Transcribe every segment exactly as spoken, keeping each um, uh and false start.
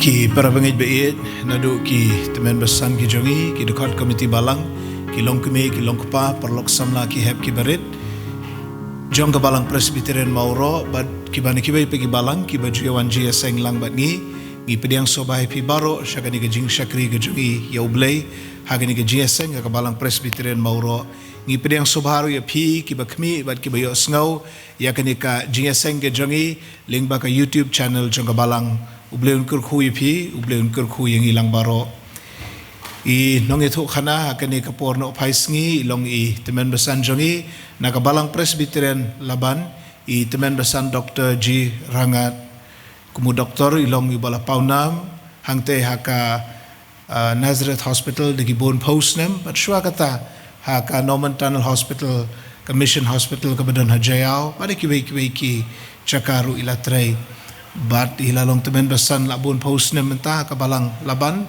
Ki para bangeit ba ïeit, naduh ki tymmen basan ki jong ngi, ki dkhot komiti balang, ki longkmie, ki longkpa, paralok samla, ki hep ki barit jong ka Balang Presbyterian Mawroh, bad kiba na kiwei pat ki balang kiba ju ïa wan jingïaseng lang bad ngi, ngi pdiang sngewbha ïa phi baroh sha kane ka jingshakri ka jong ngi ïa U Blei ha kane ka jingïaseng ha ka Balang Presbyterian Mawroh. Ngi pdiang sngewbha ruh ïa phi kiba khmih bad kiba ïohsngew ïa kane ka jingïaseng ka jong ngi lyngba ka YouTube channel jong ka balang. U Blei un kyrkhu ïa phi, U Blei un kyrkhu ïa ngi lang baroh. I nongïathuhkhana ha kane ka por nohphaisngi i long i tymmen basan jong ngi na ka Balang Presbyterian Laban, i tymmen basan Doktor G Rangad. Kum u doktor i long iba la pawnam hangtei ha ka, ah, Nazareth Hospital da ki bun phew snem, bad shuwa kata ha ka Norman Tunnel Hospital, ka Mission Hospital kaba don ha Jaïaw, bad da kiwei kiwei ki jaka ruh i la trei. Bad i la long tymmen basan la bun phew snem mynta ha ka balang Laban,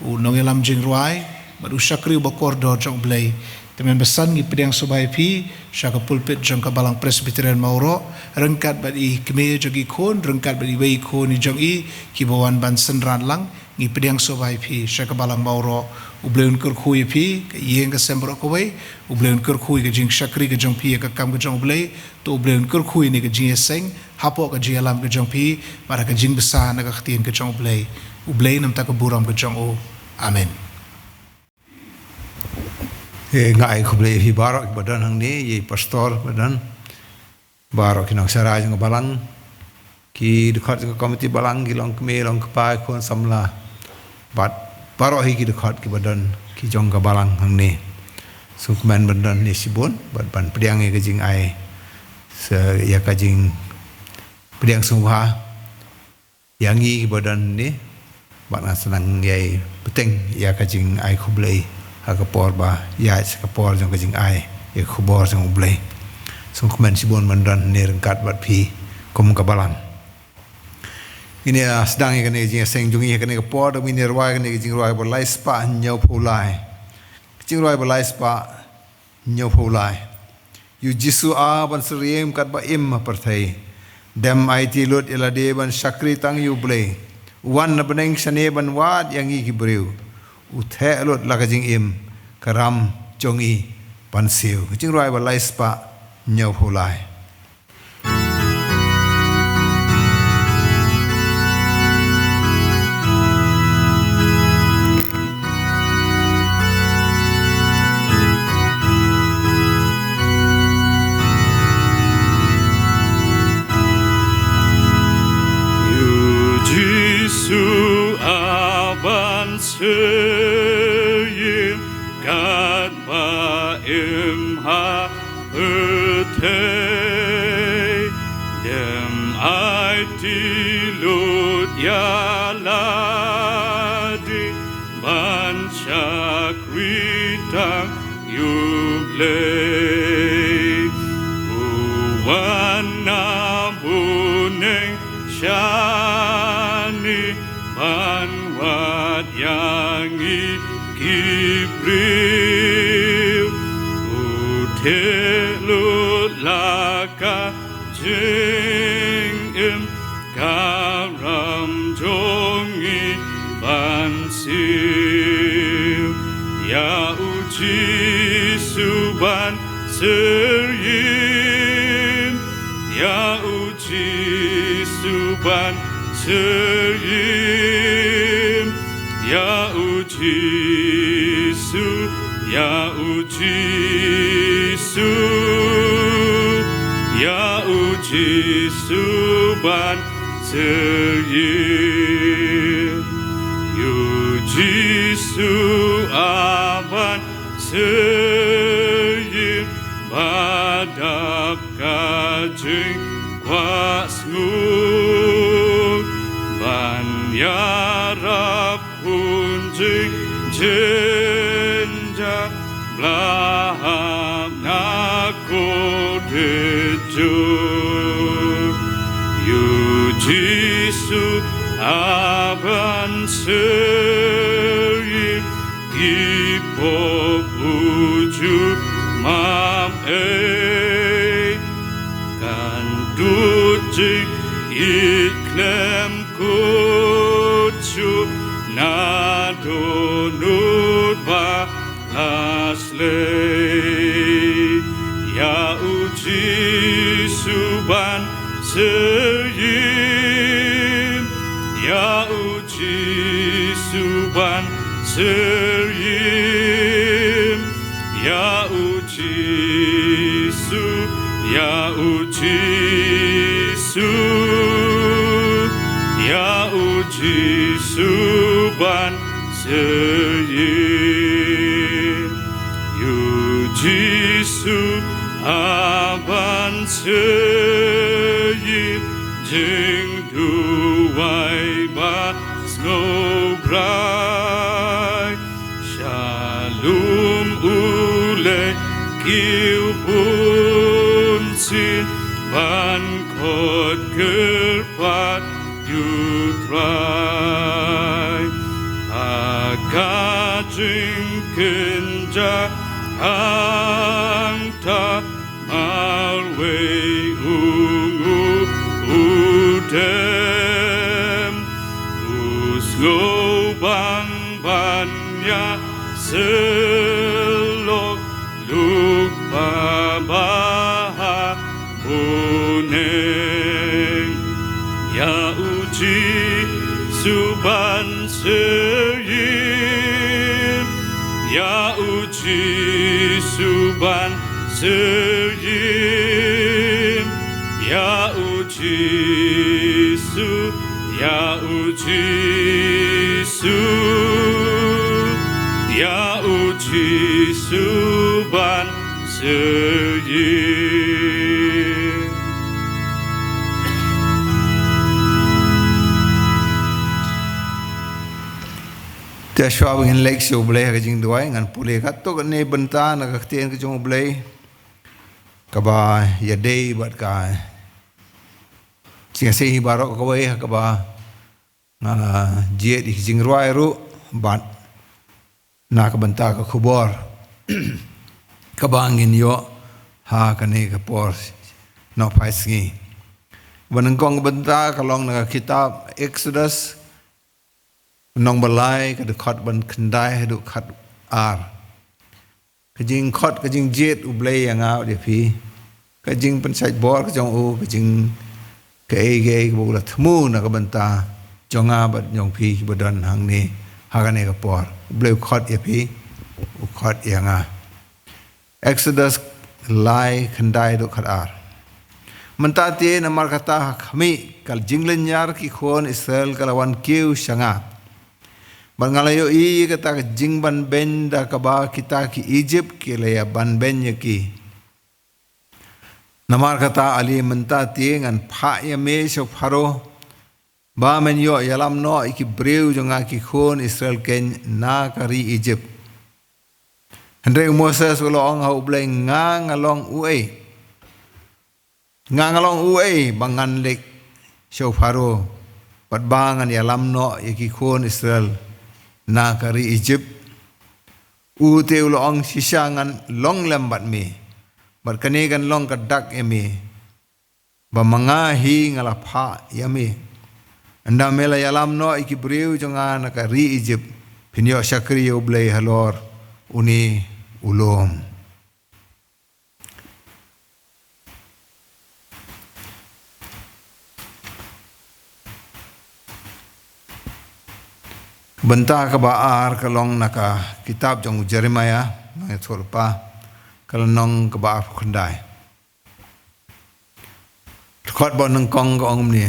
u nongïalam jingrwai bad u shakri uba kordor jong U Blei. Tymmen basan ngi pdiang sngewbha ïa phi sha ka pulpit jong ka Balang Presbyterian Mawroh, ryngkat bad i kmie jong i khun, ryngkat bad iwei i khun i jong i kiba wan ban synran lang. Ngi pdiang sngewbha ïa phi sha ka balang Mawroh. U Blei un kyrkhu ïa phi, ka ïing ka sem baroh kawei. U Blei un kyrkhu ïa ka jingshakri ka jong phi ïa ka kam ka jong U Blei. To U Blei un kyrkhu ïa kane ka jingïaseng hapoh ka jingïalam ka jong phi, bad ha ka jingbsa na ka ktien ka jong U Blei. U Blei namar ka burom ka jong u. Amen. Eh, nga ai khublei ïa phi baroh kiba don hangne, ïa i pastor ba don, baroh ki nongshakri jong ka balang, ki dkhot jong ka komiti balang, ki longkmie, longkpa, khun samla, bad baroh hi ki dkhot kiba don ki jong ka balang hangne. Sngewkmen ban don hangne shibun bad ban pdiang ïa ka jingai, sa ïa ka jingpdiang sngewbha ïa ngi kiba don hangne, bad nga sa nang ïai bteng ïa ka jingai khublei ha ka por ba ïaid sha ka por jong ka jingai ïa ka khubor jong U Blei. Sngewkmen shibun ban don hangne ryngkat bad phi kum ka balang. Ngin ïa sdang ïa kane ka jingïaseng jong ngi ha kane ka por, ngin ïa rwai kane ka jingrwai ba lai spah hynñiew phew lai. Ka jingrwai ba lai spah hynñiew phew lai. Ïa u Jisu a ban syriem katba im ha pyrthei. Dem aiti lut ïa lade ban shakri tang ïa U Blei. U wan na bneng shane ban wad ïa ngi ki briew. U theh lut la ka jingim, ka ram jong ngi ban siew. Ka jingrwai ba lai spah hynñiew phew lai. Ïa u Jisu a ban syriem katba im ha pyrthei, dem aiti lut ïa lade ban shakri tang ïa U Blei. U wan na bneng shane ban wad ïa ngi ki briew. U theh lut la ka jingim, ka ram jong ngi ban siew. Ïa u Jisu ban syriem, ïa u Jisu ban syriem, ïa u Jisu, ïa u Jisu, ïa u Jisu ban syriem. Ïa u Jisu a ban syriem, ba dap ka jingkwah sngur ban ïarap hun jingjynjar, ba la hap na kordit jur. Ïa u Jisu a ban syriem, ki pop u ju map ei, kan duh jingïeit khlem kut Nga dohnud ba nga sleh ïa u Jisu ban syriem, ïa u Jisu ban syriem, ïa u Jisu, ïa u Jisu, ïa u Jisu ban syriem. Ïa u Jisu a ban syriem, jingduwai ba sngewbha. Shalom u leh ki u bunsien ban khot kyrpad ïa u Trai. Ha ka jingkynjah hangta marwei u nguh u dem, u sngewbang ban ïasyllok luk ba ha bneng. Ïa u Jisu ban syriem, ïa u Jisu ban syriem, ïa u Jisu, ïa u Jisu, ïa u Jisu ban syriem. Te shuwa ba ngin leit sha U Blei ha ka jingduwai, ngan pule katto katne bynta na ka ktien ka jong U Blei kaba ïadei bad ka jingïaseng hi baroh, kawei ha kaba nga la jied ïa ka jingrwai ruh, bad na ka bynta ka khubor kaba ngin ïoh ha kane ka por nohphai sngi. Ba nyngkong ka bynta ka long na ka kitab Exodus, lynnong ba lai, ka dkhot ba khyndai haduh khatar. Ka jingkhot, ka jingjied U Blei ïa nga bad ïa phi, ka jingpynshait bor ka jong u, ka jing kaei kaei kaba u la thmu na ka bynta jong nga bad jong phi kiba don hangne ha kane ka por. U Blei u khot ïa phi, u khot ïa nga. Exodus lai, khyndai haduh khatar. Mynta te namar kata ha khmih, ka jinglynñiar ki khun Israel ka la wan kiew sha nga, bad nga la ïohi ïa kata ka jingbanbeiñ da kaba kita ki Ijipt ki la ïa banbeiñ ïa ki. Namar kata ale mynta te ngan phah ïa me sha u Pharaoh, ba men ïoh ïalam noh ïa ki briew jong nga ki khun Israel keiñ na ka ri Ijipt. Hynrei u Moses u la ong ha U Blei, nga nga long uei? Nga nga long uei ba ngan leit sha u Pharaoh, bad ba ngan ïalam noh ïa ki khun Israel na ka ri Ijipt? U te u la ong, shisha ngan long lem bad me, bad kane kan long ka dak ïa me, ba ma nga hi nga la phah ïa me. Ynda me la ïalam noh ïa ki briew jong nga na ka ri Ijipt, phin ïoh shakri ïa U Blei halor une u lum. Bynta kaba ar ka long na ka kitab jong u Jeremiah, nongïathuhlypa, ka lynnong kaba arphew khyndai. Dkhot ba nyngkong ka ong kumne.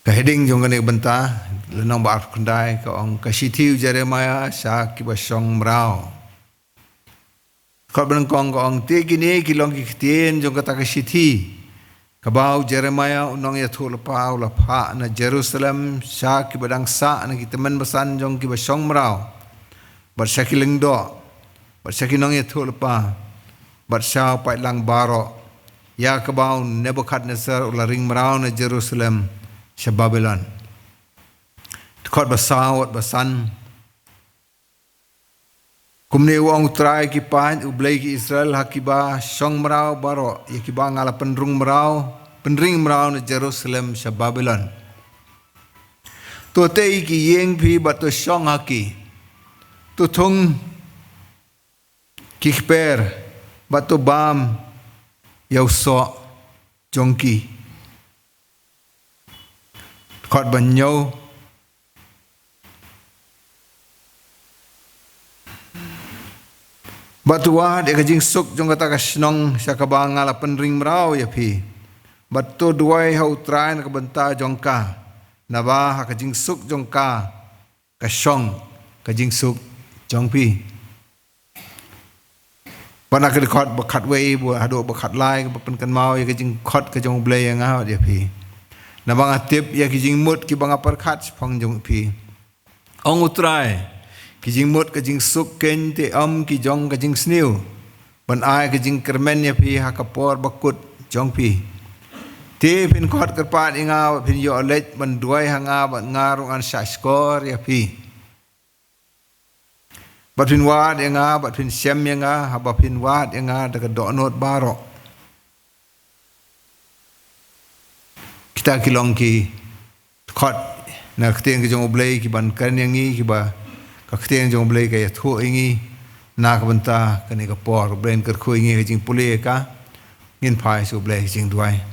Ka heading jong kane ka bynta, lynnong ba arphew khyndai, ka ong, ka shithi u Jeremiah sha kiba shong mraw. Dkhot ba nyngkong ka ong, te kine ki long ki ktien jong kata ka shithi kaba u Jeremiah u nongïathuhlypa u la phah na Jerusalem sha kiba dang sah na ki tymmen basan jong kiba shong mraw, bad sha ki lyngdoh, bad sha ki nongïathuhlypa, bad sha u paidlang baroh, ïa kaba u Nebukhadnessar u la ring mraw na Jerusalem sha Babilon. Dkhot ba saw bad ba san. Kumne u ong U Trai ki paid, U Blei ki Israel, ha kiba shong mraw baroh, ïa kiba nga la pynrung mraw, pynring mraw na Jerusalem sha Babilon. To tei ki ïing phi bad to shong ha ki. To thung ki kper bad to bam ïa u soh jong ki. Dkhot ba hynñiew. Bad to wad ïa ka jingsuk jong kata ka shnong sha kaba nga la pynring mraw ïa phi. Bad to duwai ha U Trai na ka bynta jong ka. Naba ha ka jingsuk jong ka, ka shong ka jingsuk jong phi. Bad na ka dkhot ba khatwei bad haduh ba khatlai kaba pynkynmaw ïa ka jingkhot ka jong U Blei ïa nga bad ïa phi. Naba nga tip ïa ki jingmut kiba nga pyrkhat shaphang jong phi, ong U Trai, ki jingmut ka jingsuk keiñ te ym ki jong ka jingsniew, ban ai ka jingkyrmen ïa phi ha ka por bakut jong phi. Te phin khot kyrpad ïa nga bad phin ïoh leit ban duwai ha nga, bad nga ruh ngan shahshkor ïa phi. Bad phin wad ïa nga, bad phin shem ïa nga, haba phin wad ïa nga da ka dohnud baroh. Kita ki long ki dkhot na ka ktien ka jong U Blei kiban kren ïa ngi, kiba ka ktien jong U Blei ka ïathuh ïa ngi na ka bynta kane ka por. U Blei un kyrkhu ïa ngi ha ka jingpule ïa ka. Ngin phai sha U Blei ha ka jingduwai.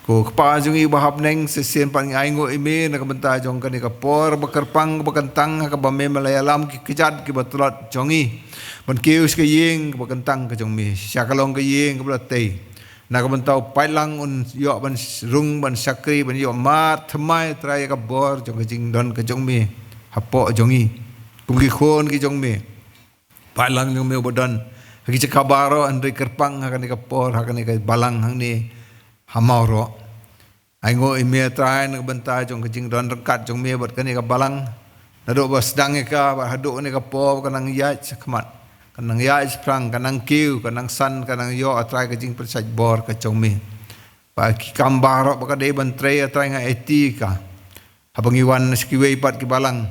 Ko Kpa jong ngi uba ha bneng, shisien pat ngi ainguh ïa me na ka bynta jong kane ka por ba kyrpang, ba kyntang, ha kaba me me la ïalam ki kjat kiba tlot jong ngi ban kiew sha ka ïing kaba kyntang ka jong me, sha ka long ka ïing kaba la tei. Na ka bynta u paidlang un ïoh ban rung, ban shakri, ban ïoh mad thymmai, Trai, ïa ka bor jong ka jingdon ka jong me hapoh jong ngi kum ki khun ki jong me. Paidlang jong me uba don ha ki jaka baroh, hynrei kyrpang ha kane ka por ha kane ka balang hangne ha Mawroh. Ainguh ïa me, Trai, na ka bynta jong ka jingdon ryngkat jong me bad kane ka balang. Naduh ba sdang ïa ka bad haduh kane ka por, ka nang ïaid shakhmat, ka nang ïaid shaphrang, ka nang kiew, ka nang san, ka nang ïoh, A Trai, ka jingpynshait bor ka jong me. Ba ki kam baroh ba ka dei ban trei, A Trai, nga aiti ïa ka. Haba ngi wan sha kiwei pat ki balang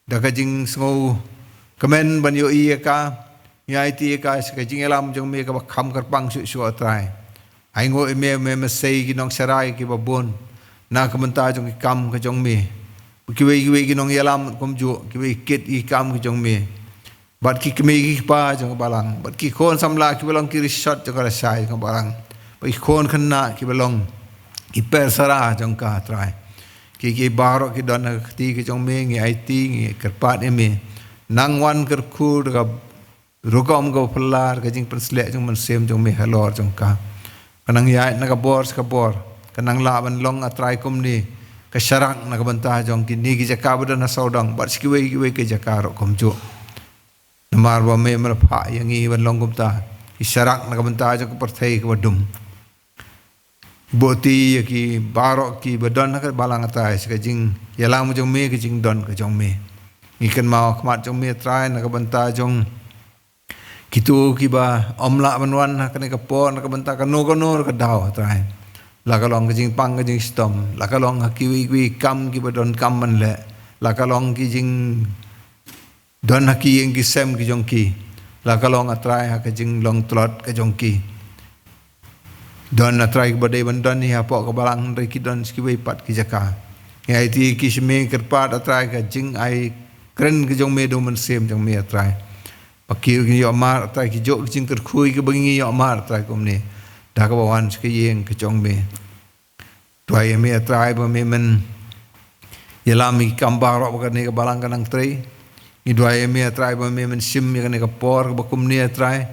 da ka jingsngewkmen ban ïohi ïa ka, ngi aiti ïa ka sha ka jingïalam jong me kaba kham kyrpang shuh shuh, A Trai. Ainguh ïa me, me mynsiem ki nongsharai kiba bun na ka bynta jong ki kam ka jong me. Kiwei kiwei ki nongïalam kumjuh, kiwei kit ki kam ka jong me. Bad ki kmie ki kpa jong ka balang, bad ki khun samla kiba long ki rishot jong ka lashai jong ka balang, bad ki khun khynnah kiba long ki persara jong ka, Trai. Ki, ki baroh ki don ha ka kti ka jong me, ngi aiti, ngi kyrpad ïa me. Nang wan kyrkhu da ka rukom kaba phylla, ka jingpynsleh jong u Mynsiem jong me halor jong ka. Ka nang ïaid na ka bor sha ka bor, ka nang lah ban long, A Trai, kumne ka sharak na ka bynta jong kine ki jaka ba don ha sawdong bad sha kiwei kiwei ki jaka ruh kumjuh. Namar ba me me la phah ïa ngi ban long kumta ki sharak na ka bynta jong ka pyrthei kaba dum. Bud ïa ki baroh kiba don ha ka balang, A Trai, sha ka jingïalam jong me, ka jingdon ka jong me. Ngi kynmaw ha khmat jong me, A Trai, na ka bynta jong kito kiba ym lah ban wan ha kane ka por na ka bynta kano kano ka daw, A Trai. La ka long ka jingpang ka jingshitom, la ka long ha kiwei kiwei ki kam kiba donkam ban leh, la ka long ki jing don ha ki ïing ki sem ki jong ki, la ka long, A Trai, ha ka jinglong tlot ka jong ki. Don, A Trai, kiba dei ban don hi hapoh ka balang, hynrei ki don sha kiwei pat ki jaka. Ngi aiti ïa ki sha me, kyrpad, A Trai, ka jingai kren ka jong me da u Mynsiem jong me, A Trai. Ba ki ïoh mad, A Trai, ki juh ki jingkyrkhu kiba ngi ïoh mad, A Trai, kumne, da kaba wan sha ka ïing ka jong me. Duwai ïa me, A Trai, ba me men ïalam ïa ki kam baroh ba kane ka balang ka nang trei. Ngi duwai ïa me, A Trai, ba me men shim ïa kane ka por kaba kumne, A Trai.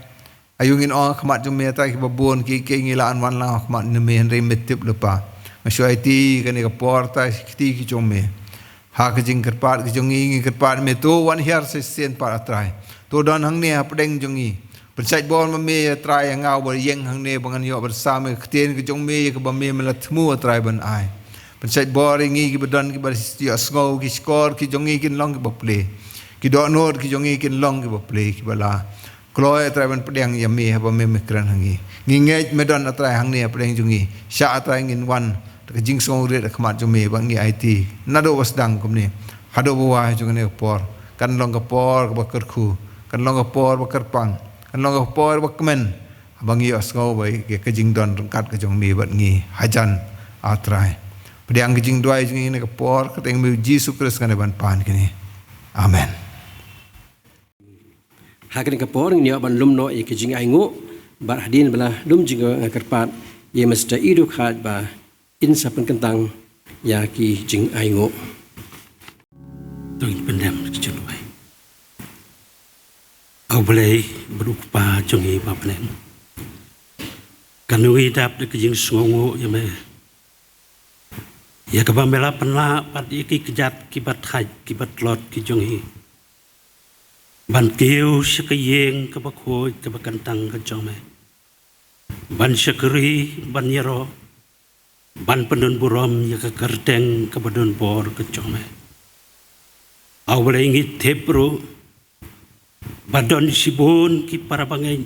Aïu ngin ong ha khmat jong me, A Trai, kiba bun ki, ki ngi la wan lang ha khmat jong me, hynrei me tip lypa. Nga shu aiti ïa kane ka por, A Trai, sha ki kti ki jong me. Ha ka jingkyrpad ka jong ngi, ngi kyrpad ïa me, to wan hiar shisien pat, A Trai. To don hangne hapdeng jong ngi. Pynshait bor ma me, A Trai, ïa nga uba ïeng hangne ba ngan ïoh ban sam ïa ka ktien ka jong me, ïa kaba me me la thmu, A Trai, ban ai. Pynshait bor ïa ngi kiba don kiba ïohsngew, ki shkor ki jong ngi kin long kiba plie. Ki dohnud ki jong ngi kin long kiba plie, kiba la kloi, A Trai, ban pdiang ïa me haba me me kren ha ngi. Ngi ngeit me don, A Trai, hangne hapdeng jong ngi. Shah, A Trai, ngin wan da ka jingsngewrit ha khmat jong me, ba ngi aiti naduh ba sdang kumne haduh ba wai jong kane ka por. Kan long ka por kaba kyrkhu, kan long ka por ba kyrpang, kan long ka por ba kmen, haba ngi ïohsngew ba ïa ka jingdon ryngkat ka jong me bad ngi hajan, A Trai. Pdiang ki jingduwai jong ngi ha kane ka por, ha ka kyrteng u Jisu Khrist ngan ïa ban pan kine. Amen. Ha kane ka por ngin ïa ban lum noh ïa ki jingainguh, bad hadien ba la lum jingainguh nga kyrpad ïa Mister Idu Khaid ba in sa pynkyntang ïa ki jingainguh. To ngin pyndem ki jingduwai. A Blei bad u Kpa jong ngi ba ha bneng, kane ngi dap da ki jingsngewnguh ïa me, ïa kaba me la pynlah pat ïa ki kjat kiba thait kiba tlot ki jong ngi, ban kiew sha ka ïing kaba khuid kaba kyntang ka jong me, ban shakri, ban ïaroh, ban pyndonburom ïa ka kyrteng kaba donbor ka jong me. A Blei ngi tip ruh ba don shibun ki para bangeit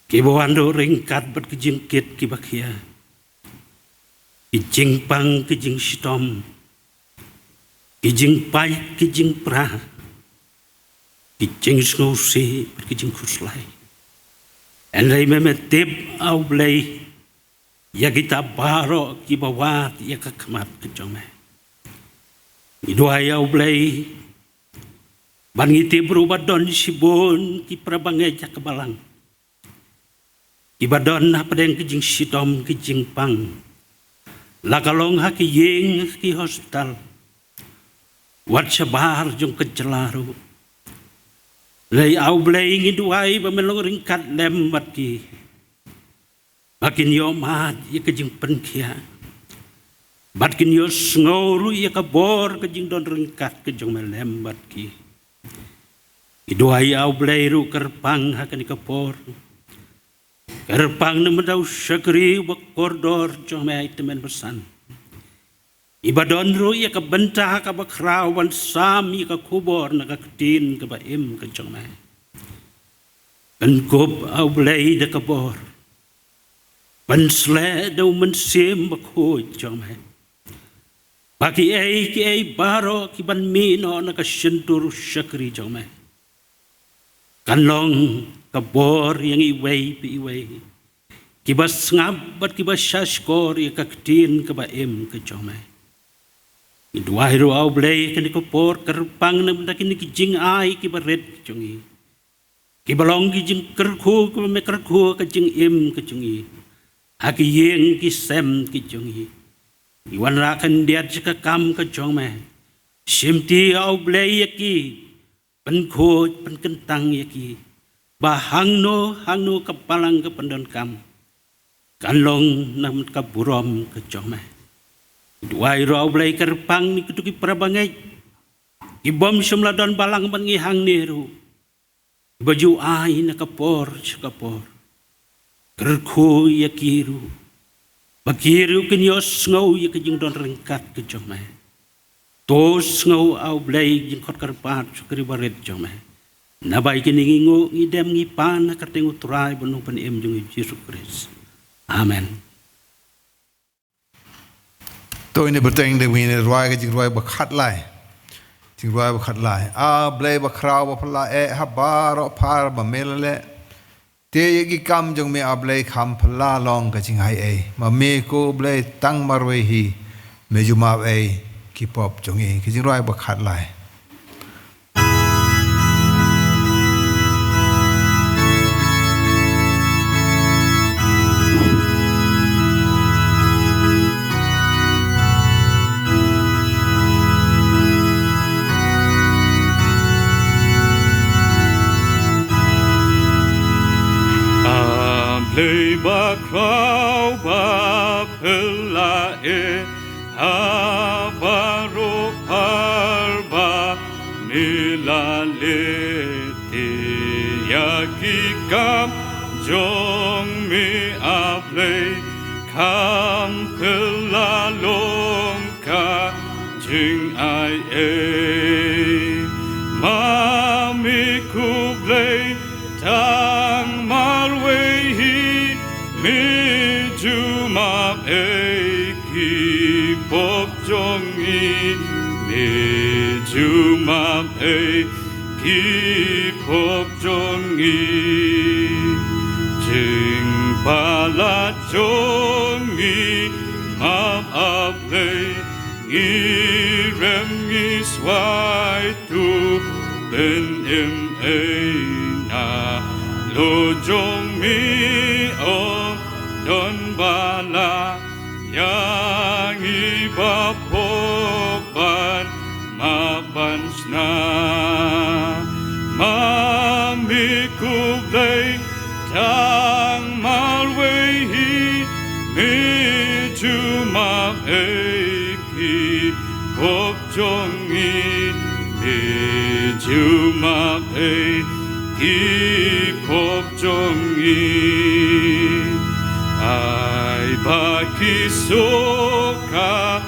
kiba wan ruh ryngkat bad ki jingkit kiba khia, ki jingpang ki jingshitom, ki jingpait ki jingpra, ki jingsngewsih bad ki jingkhuslai. Hynrei me me tip, A Blei, ïa kita baroh kiba wad ïa ka khmat ka jong me. Ngi duwai, A Blei, ba ngi tip ruh ba don shibun ki para bangeit ha ka balang kiba don hapdeng ki jingshitom ki jingpang, la ka long ha ki ïing, ha ki hospital, wat shabar jong ka jylla ruh. Hynrei A Blei ngi duwai ba men long ryngkat lem bad ki, ba kin ïohmad ïa ka jingpynkhiah, bad kin ïohsngew ruh ïa ka bor ka jingdon ryngkat ka jong me lem bad ki. Ngi duwai, A Blei, ruh kyrpang ha kane ka por, kyrpang na bynta u shakri uba kordor jong me, ai tymmen basan, iba don ruh ïa ka bynta kaba khraw ban sam ïa ka khubor na ka ktien kaba im ka jong me. Pynkup, A Blei, da ka bor, pynsleh da u Mynsiem Bakhuid jong me, ba kiei kiei baroh ki ban mih noh na ka shyntur u shakri jong me, kan long ka bor ïa ngi iwei pa iwei kiba sngap bad kiba shahshkor ïa ka ktien kaba im ka jong me. Ngi duwai ruh, A Blei, kane ka por, kyrpang na bynta kine ki jingai kiba rit jong ngi, kiba long ki jingkyrkhu kiba me kyrkhu ha ka jingim ka jong ngi, ha ki ïing ki sem ki jong ngi. Ngi wanrah khyndiat sha ka kam ka jong me. Shimti, A Blei, ïa ki, pynkhuid pynkyntang ïa ki, ba hangno hangno ka balang ka pyndonkam kan long na ka burom ka jong me. Duwai ruh, A Blei, kyrpang na kito ki para bangeit kibym shym la don balang bad ngi hangne ruh, ba ju ai na ka por sha ka por. Kyrkhu ïa ki ruh, ba ki ruh kin ïohsngew ïa ka jingdon ryngkat ka jong me. To sngew, A Blei, jingkhot kyrpad shakri barit jong me. Naba ïa kine ngi nguh, ngi dem, ngi pan ha ka kyrteng u Trai bad u Nongpynim jong ngi, Jisu Khrist. Amen. To ngin ïa bteng, ngin ïa rwai ka jingrwai ba khatlai. Jingrwai ba khatlai. A Blei bakhraw baphylla eh ha baroh phar ba me la leh. Te ïa ki kam jong me, A Blei, kham phylla long ka jingaiei. Ma me ko Blei tang marwei hi me ju map ei ki pop jong ngi. Ka jingrwai ba khatlai. A Blei bakhraw baphylla eh, ha baroh phar ba me la leh, te ïa ki kam jong me, A Blei, kham phylla long ka jingaiei. Ma me ko Blei tang marwei hi, me ju map ei ki pop jong ngi, me ju map ei ki pop jong ngi. Jingpalat jong ngi, ma Blei, ngi rem ngi swai tu, pynim ei na lo jong mi, ym don ba lah ïa ngi ba pop ban map ban shna. Ma mi khublei tang marwei hi, mi ju map ei ki pop jong ngi, mi ju map ei ki pop jong ngi. Ai ba ki soh ka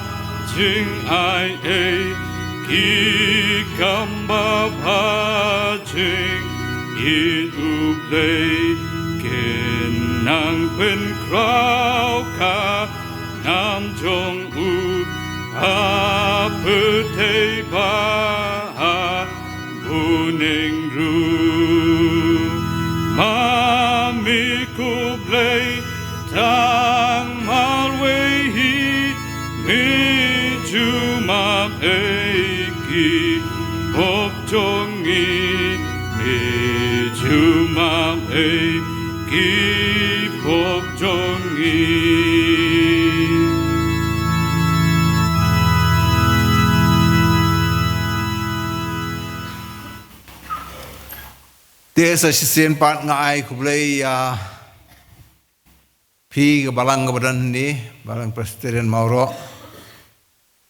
jingai ei ki kam ba bha jingit, U Blei kin nang pynkhraw ka nam jong u ha pyrthei bad ha bneng ruh. Ma mi khublei tang marwei hi, mi ju map ei ki pop jong ngi, mi ju map ei ki pop jong ngi. Te sa shisien pat nga ai khublei ïa phi ka balang kaba don hangne, Balang Presbyterian Mawroh.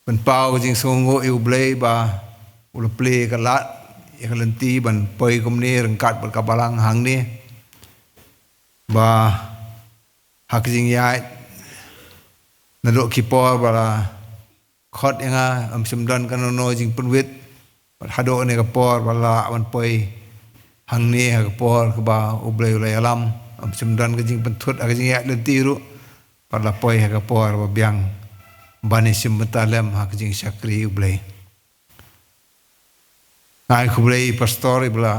Pynpaw ka jingsngewnguh ïa U Blei ba u la plie ka lad ïa ka lynti ban poi kumne ryngkat bad ka balang hangne. Ba ha ka jingïaid naduh ki por ba la khot ïa nga, ym shym don kano kano jingpynwit. Bad haduh kane ka por ba la lah ban poi hangne ha ka por kaba U Blei u la ïalam, ym shym don ka jingpynthut ha ka jingïaid lynti ruh. Bad la poi ha ka por ba biang ban ïashim bynta lem ha ka jingshakri U Blei. Nga ai khublei ïa i pastor iba la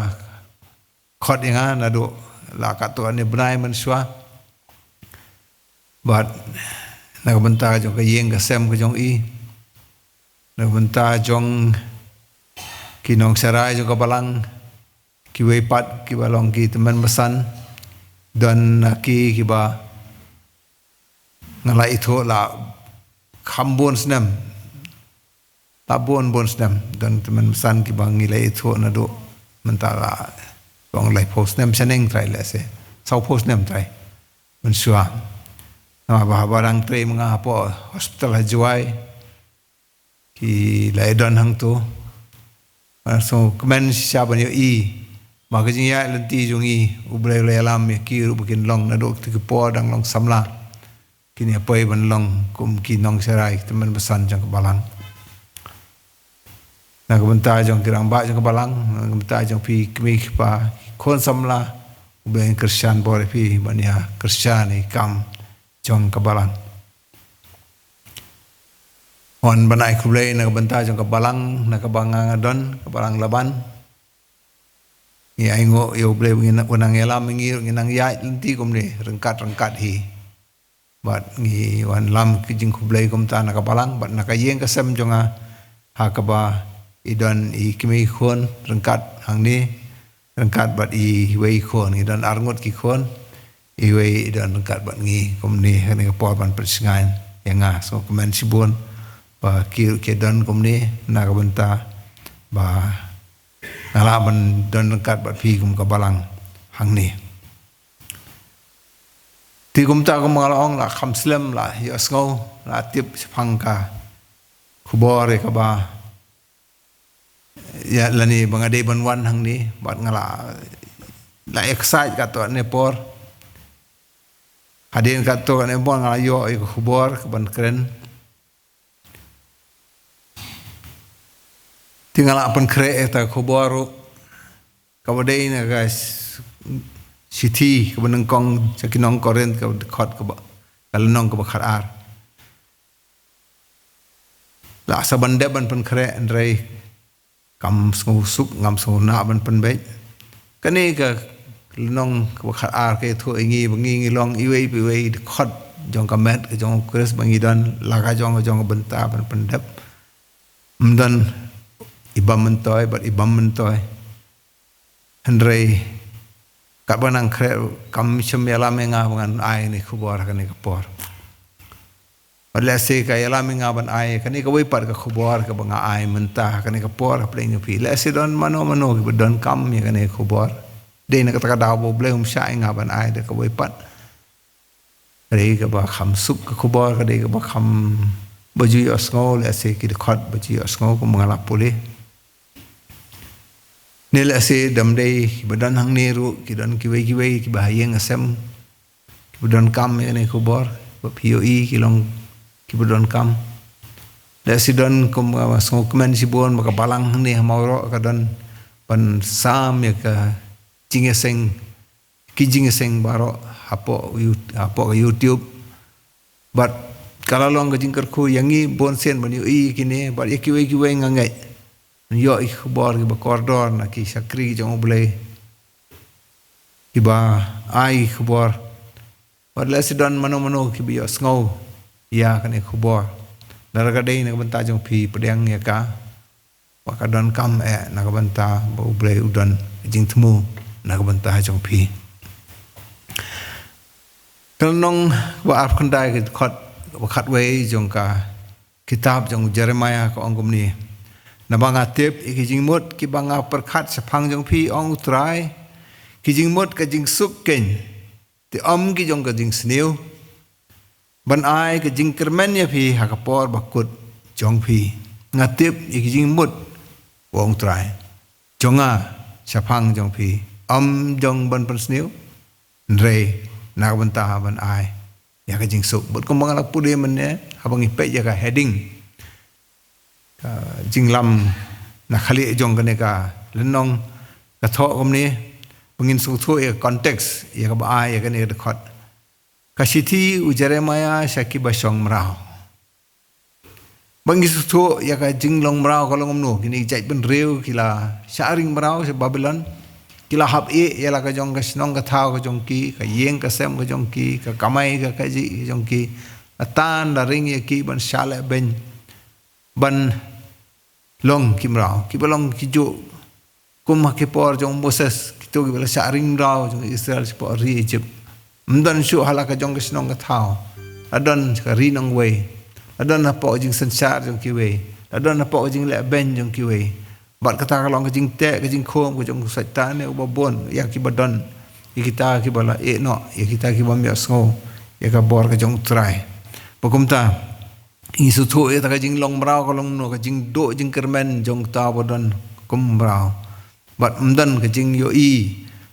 khot ïa nga naduh la katto katne bnai mynshuwa. Bad na ka bynta jong ka ïing ka sem ka jong i, na ka bynta jong ki nongsharai jong ka balang, kiwei pat kiba long ki tymmen basan, don na ki kiba nga la ithuh la kham bun snem. La bun bun snem, don tymmen basan kiba ngi la ithuh naduh mynta la long laiphew snem shaneng trai, lehse sawphew snem trai mynshuwa. Namar ba haba dang trei ma nga hapoh hospital ha Jowai, ki la ïadon hangto. Nga sngewkmen shisha ban ïohi ba ka jingïaid lynti jong ngi, U Blei u la ïalam ïa ki ruh ba kin long naduh kito ki por dang long samla, kin ïa poi ban long kum ki nongsharai, ki tymmen basan jong ka balang. Na ka bynta jong ki rangbah jong ka balang, na ka bynta jong phi kmie kpa, ki khun samla, U Blei un kyrshan bor ïa phi ban ïa kyrshan ïa ki kam jong ka balang. Wan ban ai khublei na ka bynta jong ka balang na kaba nga nga don, ka balang Laban. Ngi ainguh ïa U Blei ba ngin, u nang ïalam ïa ngi ruh, ngin nang ïaid lynti kumne ryngkat ryngkat hi. Bad ngi wan lam ki jingkhublei kumta na ka balang bad na ka ïing ka sem jong nga, ha kaba i don i kmie i khun ryngkat hangne, ryngkat bad iwei i khun, ngi don arngut ki khun, iwei i don ryngkat bad ngi kumne ha kane ka por ban pynshngaiñ ïa nga. Sngewkmen shibun ba ki ruh ki don kumne na ka bynta ba nga lah ban don ryngkat bad phi kum ka balang hangne. Te kumta kum nga la ong, la kham slem la ïohsngew, la tip shaphang ka khubor ïa kaba, ïa, lane ba nga dei ban wan hangne, bad nga la, la excite katto katne por. Hadien katto katne por nga la ïoh ïa ka khubor kaban kren. Te nga la pynkhreh ïa kata ka khubor ruh, kaba dei na ka s-, shithi kaba nyngkong sha ki nong Korinth, kaba dkhot kaba, ka lynnong kaba khatar. La sa ban dep ban pynkhreh, hynrei kam sngewsuk, ngam sngewna ban pynbeit. Kane ka lynnong kaba khatar ka ïathuh ïa ngi ba ngi ngi long iwei pa iwei, dkhot jong ka met ka jong u Khrist ba ngi don la ka jong ka jong ka bynta ban pyndep. Ym don i bym myntoi bad i bym myntoi. Hynrei katba nang khreh kam shym ïalam ïa nga ba ngan ai kane ka khubor ha kane ka por. Bad lehse ka ïalam ïa nga ban ai kane kawei pat ka khubor kaba nga ai mynta ha kane ka por hapdeng jong phi. Lehse don mano mano kiba donkam ïa kane ka khubor. Dei na kata ka daw ba U Blei um shah ïa nga ban ai da kawei pat. Ka dei kaba kham suk ka khubor, ka dei kaba kham ba ju ïohsngew, lehse ki dkhot ba ju ïohsngew kumba nga la pule. Ne lehse dam dei kiba don hangne ruh, ki don kiwei kiwei kiba ha ïing ha sem kiba donkam ïa kane ka khubor, ba phi ïohi ki long kiba donkam. Lehse don kumba sngewkmen shibun ba ka balang hangne ha Mawroh ka don ban sam ïa ka jingïaseng, ki jingïaseng baroh hapoh You-, hapoh ka YouTube. Bad ka la long ka jingkyrkhu ïa ngi bun sien ban ïohi kine, bad ïa kiwei kiwei nga ngeit ban ïoh ïa ki khubor kiba kordor na ki shakri jong U Blei kiba ai khubor. Bad lehse don mano mano kiba ïohsngew ïa kane ka khubor. Lada ka dei na ka bynta jong phi, pdiang ïa ka. Ba ka donkam eh na ka bynta ba U Blei u don jingthmu na ka bynta jong phi. Ka lynnong ba arphew khyndai, ka dkhot ba khatwei jong ka kitab jong u Jeremiah ka ong kumne: Naba nga tip ïa ki jingmut kiba nga pyrkhat shaphang jong phi, ong U Trai, ki jingmut ka jingsuk keiñ, te ym ki jong ka jingsniew, ban ai ka jingkyrmen ïa phi ha ka por bakut jong phi. Nga tip ïa ki jingmut, ong U Trai, jong nga shaphang jong phi, ym jong ban pynsniew, hynrei na ka bynta ban ai ïa ka jingsuk. Bad kumba nga la pule mynne, haba ngi peit ïa ka heading, ka jinglam na khlieh jong kane ka lynnong, ka thoh kumne, ba ngin sngewthuh ïa ka context ïa kaba ai ïa kane ka dkhot. Ka shithi u Jeremiah sha kiba shong mraw. Ba ngi sngewthuh ïa ka jinglong mraw ka long kumno, kine ki jaitbynriew ki la shah ring mraw sha Babilon. Ki la hap ïeh ïa la ka jong ka shnong ka thaw ka jong ki, ka ïing ka sem ka jong ki, ka kamai ka kajih ka jong ki. La tan la ring ïa ki ban shah lehbeiñ, ban long ki mraw, kiba long kijuh kum ha ki por jong u Moses, kito kiba la shah ring mraw jong Israel shapoh ri Egypt. Ym don shuh ha la ka jong ka shnong ka thaw. La don ka ri nongwei. La don hapoh ka jingsynshar jong kiwei. La don hapoh ka jinglehbeiñ jong kiwei. Bad kata ka long ka jingteh ka jingkhum ka jong u Soitan ne uba bun ïa kiba don, ïa kita kiba la ïeh noh, ïa kita kiba ym ïohsngew ïa ka bor ka jong U Trai. Ba kumta, ngi sngewthuh ïa kata ka jinglong mraw ka long kumno, ka jingduh jingkyrmen jong uta uba don kum u mraw. Bad ym don ka jingïohi,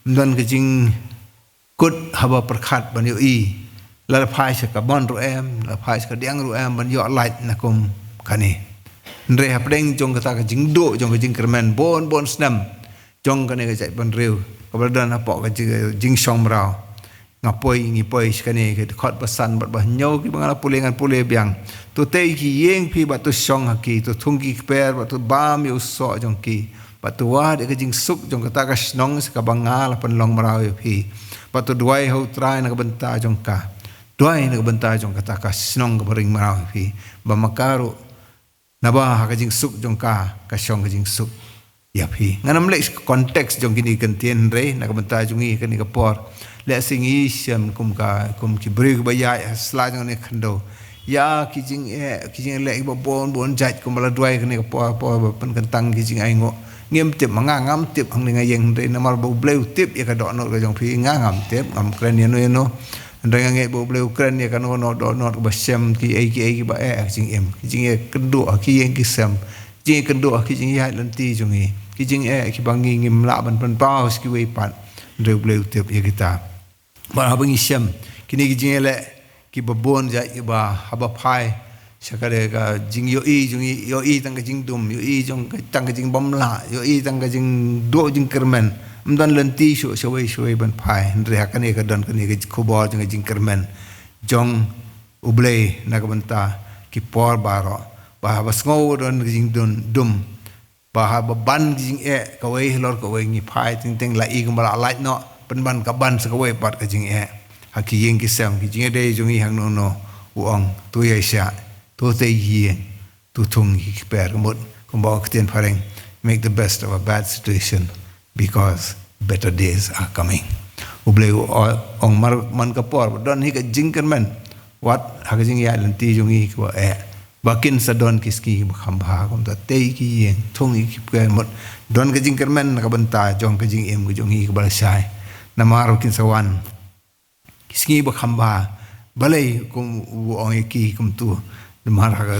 ym don ka jingkut haba pyrkhat ban ïohi. La phai sha ka mon ruh em, la phai sha ka diang ruh em ban ïoh lait na kum kane. Hynrei hapdeng jong kata ka jingduh jong ka jingkyrmen bun bun snem jong kane ka jaitbynriew kaba la don hapoh ka jing, jingshong mraw. Nga poi, ngi poi sha kane ka dkhot ba san bad ba hynñiew kiba nga la pule, ngan pule biang. To tei ki ïing phi bad to shong ha ki, to thung ki kper bad to bam ïa u soh jong ki, bad to wad ïa ka jingsuk jong kata ka shnong sha kaba nga la pynlong mraw ïa phi. Bad to duwai ha U Trai na ka bynta jong ka. Duwai na ka bynta jong kata ka shnong kaba ring mraw ïa phi. Ba ma ka ruh, naba ha ka jingsuk jong ka, ka shong ka jingsuk ïa phi. Ngan ym leh context jong kine ki kyntien hynrei na ka bynta jong ngi kane ka por, lehse ngi shem kum ka, kum ki briew kiba ïaid ha sla jong kane ka khyndew. Ïa ki jingeh, ki jingleh kiba bun bun jait kumba la duwai kane ka por, por ba pynkyntang ki jingainguh. Ngim tip, ma nga ngam tip hangne nga ïeng hynrei namar ba U Blei u tip ïa ka dohnud ka jong phi, nga ngam tip, ngam kren ïano ïano. Hynrei nga ngeit ba U Blei u kren ïa kano kano dohnud kaba shem, kiei kiei kiba eh ha ka jingim, ki jingeh kynduh ha ki ïing ki sem, ki jingeh kynduh ha ki jingïaid lynti jong ngi, ki jingeh kiba ngi ngim lah ban pynpaw sha kiwei pat. Hynrei U Blei u tip ïa kita. Bad haba ngi shem kine ki jingeh leh kiba bun jait kiba haba phai sha ka, ka jingïohi jong ngi, ïohi tang ka jingdum, ïohi jong ka, tang ka jingbymlah, ïohi tang ka jingduh jingkyrmen. Ym don lynti shuh shawei shawei ban phai. Hynrei ha kane ka don kane ka khubor jong ka jingkyrmen jong U Blei na ka bynta ki por baroh. Ba haba sngew don ka jingdum, dum, ba haba ban ka jingeh kawei halor kawei, ngi phai teng teng, la i kumba la lait noh, pynban ka ban sa kawei pat ka jingeh. ha ki ïing ki sem, ki jingïadei jong ngi hangno hangno, u ong, to ïaishah, to tei ïing, to thung ïa ki kper, ka mut kumba ong ka ktien phareng, make the best of a bad situation, because better days are coming. U Blei u ong, mar man ka por ba don hi ka jingkyrmen, wat ha ka jingïaid lynti jong ngi kaba eh, ba kin sa don ki sngi ba kham bha, kumta tei ki ïing, thung ïa ki kper, mut don ka jingkyrmen na ka bynta jong ka jingim ka jong ngi kaba lashai. Namar ba kin sa wan ki sngi ba kham bha. Balei kum u ong ïa ki kumtu? Namar ha ka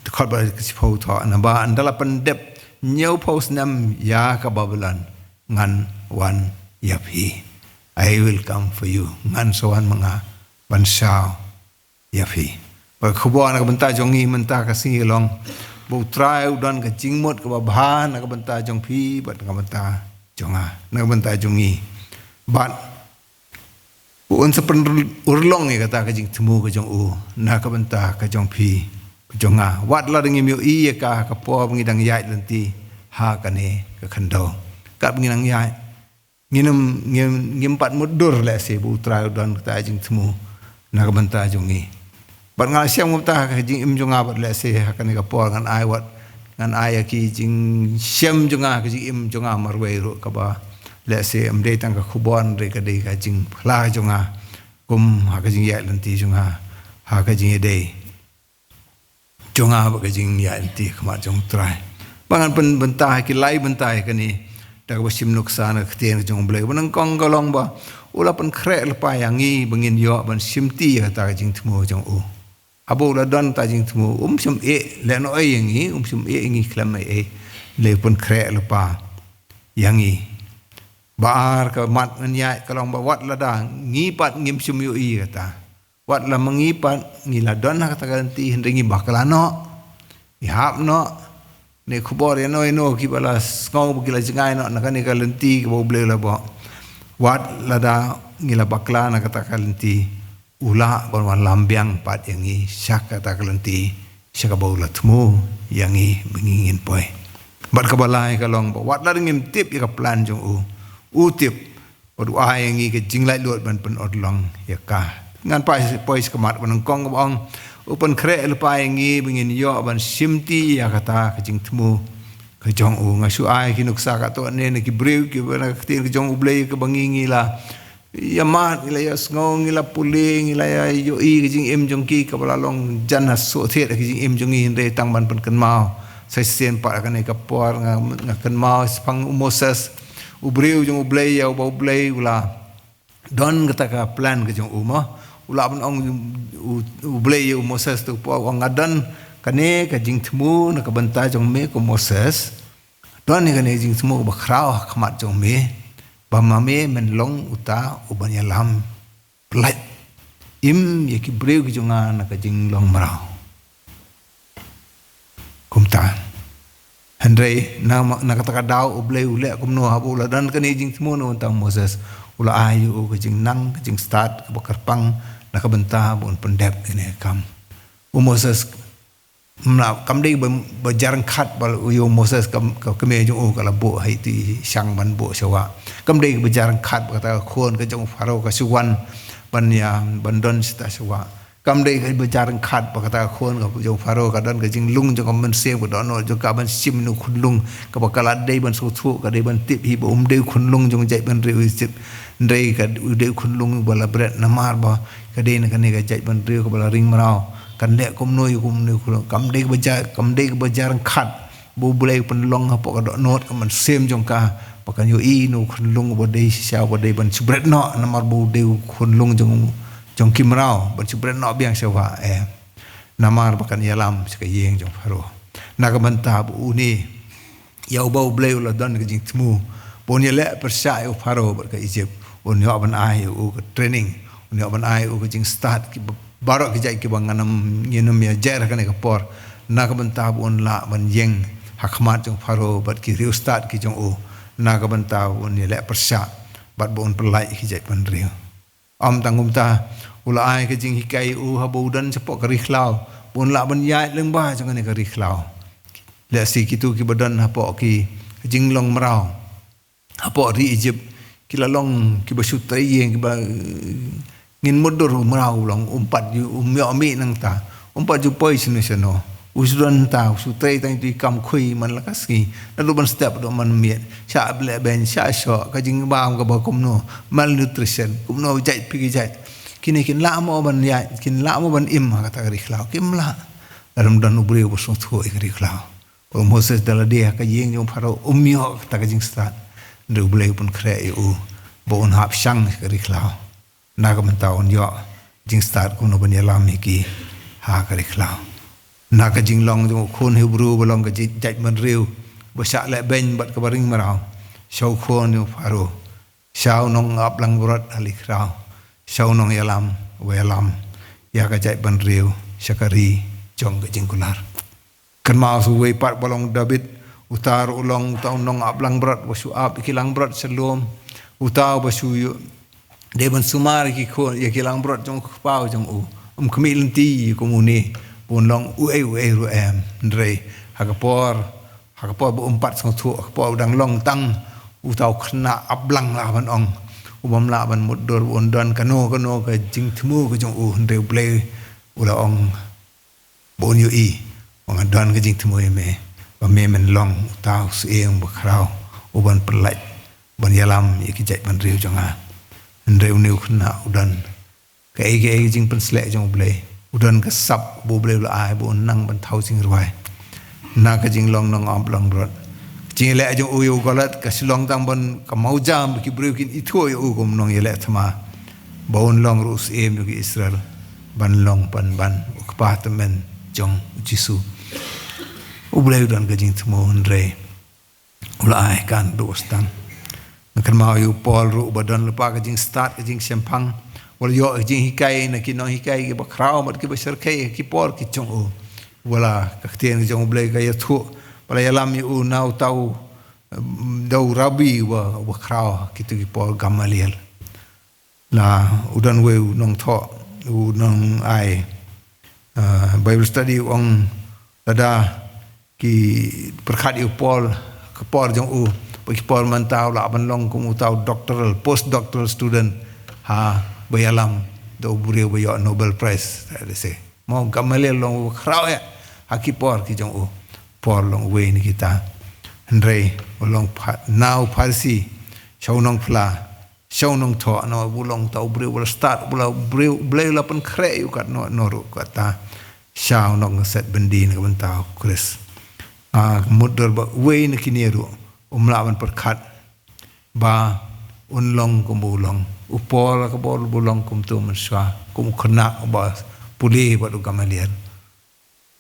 dkhot ba ka shiphew u thoh, naba ynda la pyndep hynñiewphew snem ïa ka Babilon, ngan wan ïa phi. I will come for you. Ngan sa wan ma nga ban shaw ïa phi. Ba ka khubor na ka bynta jong ngi mynta ka sngi ka long ba U Trai u don ka jingmut kaba bha na ka bynta jong phi bad na ka bynta jong nga, na ka bynta jong ngi. Bad un sa pynurlong ïa kata ka jingthmu ka jong u na ka bynta ka jong phi, ka jong nga, wat lada ngim ïohi ïa ka ha ka por ba ngi dang ïaid lynti ha kane ka khyndew. Katba ngi dang ïaid, ngim, ngim, ngim pat mutdur lehse ba U Trai u don kata ka jingthmu na ka bynta jong ngi. Bad nga la shem kumta ha ka jingim jong nga, bad lehse ha kane ka por ngan ai wat, ngan ai ïa ki jingshem jong nga ha ka jingim jong nga marwei ruh, kaba lehse ym dei tang ka khubor, hynrei ka dei ka jingphla jong nga kum ha ka jingïaid lynti jong nga, ha ka jingïadei jong nga bad ka jingïaid lynti ha khmat jong U Trai. Ba ngan pynbynta ha ki lai bynta ïa kane da kaba shim nuksa na ka ktien ka jong U Blei. Ba nyngkong ka long ba u la pynkhreh lypa ïa ngi ba ngin ïoh ban shimti ïa kata ka jingthmu jong u. Haba u la don kata ka jingthmu, um shym eh lehnohei ïa ngi, um shym eh ïa ngi khlem ei ei. Lei pynkhreh lypa ïa ngi. Ba ar, ka mat ngan ïaid ka long ba wat lada ngi pat ngim shym ïohi ïa kata, wat la ma ngi pat ngi la don ha kata ka lynti, hynrei ngi bakla noh, ngi hap noh. Ne khubor ïano ïano kiba la sngew ba ki la jngai noh na kane ka lynti kaba U Blei u la buh. Wat lada ngi la bakla na kata ka lynti, u lah ban wanlam biang pat ïa ngi sha kata ka lynti sha kaba u la thmu ïa ngi ba ngi ngin poi. Bad kaba lai ka long ba wat lada ngim tip ïa ka plan jong u, u tip bad u ai ïa ngi ka jinglaitluid ban pynurlong ïa ka. Ngan poi, poi sha ka mat kaba nyngkong kaba ong, u pynkhreh lypa ïa ngi ba ngin ïoh ban shimti ïa kata ka jingthmu ka jong u. Nga shu ai ki nuksa katto katne na ki briew kiba na ka ktien ka jong U Blei kaba ngi, ngi la ïa mad, ngi la ïa sngew, ngi la pule, ngi la ïa ïohi ka jingim jong ki kaba la long jan ha soh thied ha ka jingim jong ngi, hynrei tang ban pynkynmaw sa shisien pat ha kane ka por. Nga, nga kynmaw shaphang u Moses, u briew jong U Blei ïa uba U Blei u la don kata ka plan ka jong u mo. U la ban ong u, U Blei ïa u Moses, to poi, ong, nga don kane ka jingthmu na ka bynta jong me ko Moses. Don ïa kane ka jingthmu kaba khraw ha khmat jong me, ba ma me men long uta uban ïalam pyllait im ïa ki briew ki jong nga na ka jinglong mraw. Kumta. Hynrei na, na kata ka daw U Blei u leh kumno? Haba u la don kane ka jingthmu na ka bynta u Moses, u la ai ïa u ka jingnang, ka jingstad kaba kyrpang na ka bynta ba un pyndep ïa kane ka kam. U Moses, mla, kam dei ba, ba jar ryngkat ba ïa u Moses, kam, ka kmie jong u ka la buh ha iti i shang ban buh sha wah. Kam dei ba jar ryngkat ba kata ka khun ka jong u Pharaoh ka shu wan ban ïa, ban don shata sha wah. Kam dei ba jar ryngkat ba kata ka khun ka jong u Pharaoh ka don ka jinglong jong ka mynsiem, ka dohnud jong ka ban shim ïa u khunlung, kaba ka la dei ban sngewthuh, ka dei ban tip hi ba um dei u khunlung jong jaitbynriew Egypt. Hynrei ka, u dei u khunlung ba la bret namar ba ka dei na kane ka jaitbynriew kaba la ring mraw. Kan leh kumno ïa u, kumno ïa u khunlung? Kam dei ba jar, kam dei ba jar ryngkat ba U Blei u pynlong hapoh ka dohnud, ka mynsiem jong ka, ba kan ïohi ïa u khunlung uba dei shisha, uba dei ban shu bret noh, namar ba u dei u khunlung jong, jong ki mraw, ban shu bret noh biang sha wah, eh. Namar ba kan ïalam sha ka ïing jong Pharaoh. Na ka bynta ba une, ïa uba U Blei u la don ka jingthmu ba un ïaleh pyrshah ïa u Pharaoh bad ka Egypt, un ïoh ban ai ïa u ka training, un ïoh ban ai ïa u ka jingstad, ki ba-, baroh ki jait kiba ngan ym, ngin ym ïa jer ha kane ka por, na ka bynta ba un lah ban ïeng ha khmat jong u Pharaoh bad ki riewstad ki jong u, na ka bynta ba un ïaleh pyrshah bad ba un pyllait ïa ki jaitbynriew. Ym tang kumta, u la ai ka jinghikai ïa u haba u don shapoh ka ri khlaw, ba un lah ban ïaid lyngba jong kane ka ri khlaw. Lehse kito kiba don hapoh ki jinglong mraw hapoh ri Egypt, ki la long kiba shu trei ïing, kiba, eh, Ngin mutdur u mraw u long, um pat ju, um ïoh mih nangta. Um pat ju poi shano shano. U shu don ta, u shu trei tang ïa i kam khui man la ka sngi. Naduh ban step, naduh ban miet. Shah lehbeiñ, shah shoh, ka jingbam kaba kumno, malnutrition, kumno jait phi ki jait. Kine kin lah mo ban ïaid, kin lah mo ban im ha kata ka ri khlaw, kim lah. Lada ym don u briew ba sngewthuh ïa ka ri khlaw. Ba u Moses da lade ha ka ïing jong u Pharaoh, um ïoh kata ka jingstad. Hynrei U Blei u pynkhreh ïa u ba un hap shang ïa ka ri khlaw. Na ka bynta un ïoh jingstad kumno ban ïalam ïa ki ha ka ri khlaw. Na ka jinglong jong u khun Hebru ba long ka ji-, jaitbynriew ba shah lehbeiñ bad kaba ring mraw. Sha u khun jong u Pharaoh. Sha u nongap langbrot ha ri khlaw. Sha u nongïalam, uba ïalam ïa ka jaitbynriew sha ka ri jong ka jingkular. Kynmaw sa uwei pat ba long u David, uta ruh u long uta u nongap langbrot, uba shu ap ïa ki langbrot sha lum, uta uba shu ïoh dei ban sumar ïa ki khun, ïa ki langbrot jong u kpa jong u. Um khmih lynti kum une, ba un long uei uei ruh em. Hynrei ha ka por, ha ka por ba um pat sngewthuh, ha ka por ba dang long tang uta u khynnah ap lang lah ban ong, u bym lah ban mutdur ba un don kano kano ka jingthmu ka jong u, hynrei U Blei u la ong ba un ïohi ba nga don ka jingthmu ïa me, ba me men long uta u syiem ba khraw, u ban pyllait, ban ïalam ïa ki jaitbynriew jong nga. Hynrei une u khynnah u don kaei kaei ka jingpynsleh jong U Blei, u don ka sap ba U Blei u la ai ba un nang ban thaw jingrwai. Na ka jinglong nongap langbrot, ka jingïaleh jong u ïa u Goliath ka shu long tang ban ka mawjam ba ki briew kin ithuh ïa u kum u nongïaleh thma, ba un long ruh u syiem ïa ki Israel, ban long pynban u kpa tymmen jong u Jisu. U Blei u don ka jingthmu, hynrei u la ai kan duh stan. Nga kynmaw ïa u Paul ruh, uba don lypa ka jingstad, ka jingshemphang, uba la ïoh ka jinghikai na ki nonghikai kiba khraw bad kiba shyrkhei ha ki por ki jong u. Uba la ka ktien ka jong U Blei ka ïathuh, ba la ïalam ïa u na uta u, em, da u rabbi uba, uba khraw ha kito ki por, Gamaliel. La u don uwei u nongthoh, u nongai, ah, Bible study, u ong lada ki pyrkhat ïa u Paul, ka por jong u, ba ki por mynta u lah ban long kum uta u doctoral, postdoctoral student, ha, ba ïalam da u briew ba ïoh Nobel Prize, let's say. Mo, Gamaliel long u khraw ïa ha ki por ki jong u. Paul long uwei na kita. Hynrei u long pha-, na u Pharisi, sha u nongphla, sha u nongthoh, namar ba u long uta u briew uba la stad, uba la briew, U Blei u la pynkhreh ïa u katno katno ruh, kata sha u nongset byndi na ka bynta u Khrist. Nga mutdur ba uwei na kine ruh um lah ban pyrkhat ba un long kum u long. U Paul, ka bor ba u long kum uto mynshuwa, kum u khynnah uba pule bad u Gamaliel.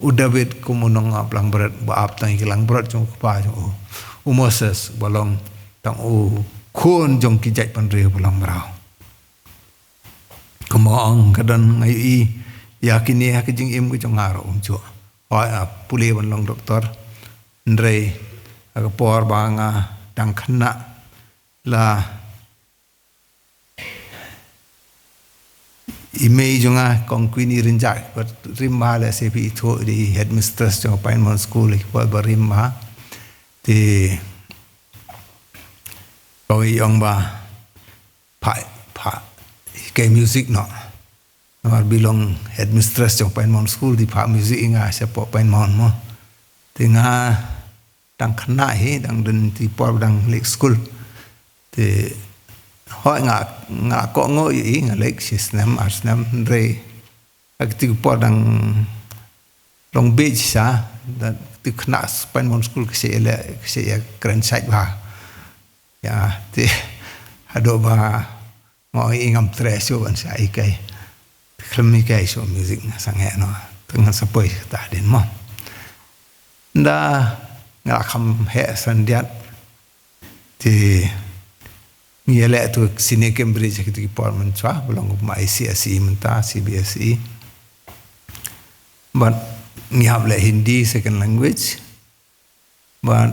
U David kum u nongap langbrot, ba ap tang ïa ki langbrot jong u kpa jong u. U Moses ba long tang u khun jong ki jaitbynriew ba long mraw. Kumba ong, ka don, nga ïohi ïa kine ha ka jingim ka jong nga ruh kumjuh. Hooid, nga pule ban long doktor. Hynrei ha ka por ba nga dang khynnah, la i mei jong nga, Kong Queenie Rynjah, ba rim bha, lehse phi ithuh, i dei headmistress jong Pine Mount School, i por ba rim bha. Te kawei i ong ba, phah, phah hikai music noh. Namar ba i long headmistress jong Pine Mount School, te phah music ïa nga shapoh Pine Mount mo. Te nga dang khynnah hi, dang don, te por dang leit skul. Te hooid, nga, nga kohnguh ïa i, nga leit shi snem ar snem, hynrei ha kito ki por dang long bieit shisha, da kito ki khynnah Pine Mount School ki shait ïaleh, ki shait ïakren shait bha. Ïa, te haduh ba nga ong i ngam treh shuh ban shah hikai. Khlem hikai shuh music nga sangeh noh. Te ngan sa poi kata hadien mo. Nda nga la kham heh syndiat. Te ngi ïaleh to senior Cambridge ha kito ki por mynshuwa, ba long kum I C S E mynta, C B S E. Bad ngi hap leh Hindi second language. Bad,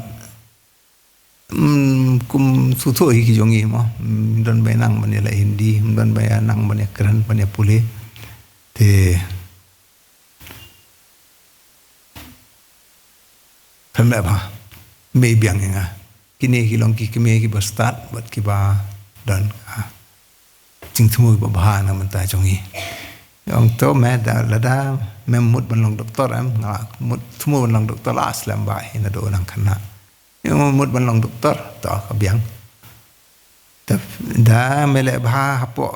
mm, kum sngewthuh hi ki jong ngi mo. Mm, ym don ba ïa nang ban ïaleh Hindi, ym don ba ïa nang ban ïakren, ban ïapule. Te khlem leh bha, mei biang ïa nga. Kine ki long ki kmie kiba stad bad kiba don, ah. jingthmu ba bha na mynta jong ngi. Ong to me da lada mem mut ban long doktor em, nga mut thmu ban long doktor la slem ba hi na do nang khana. Ong mut ban long doktor to ka biang. Te da me leh bha hapoh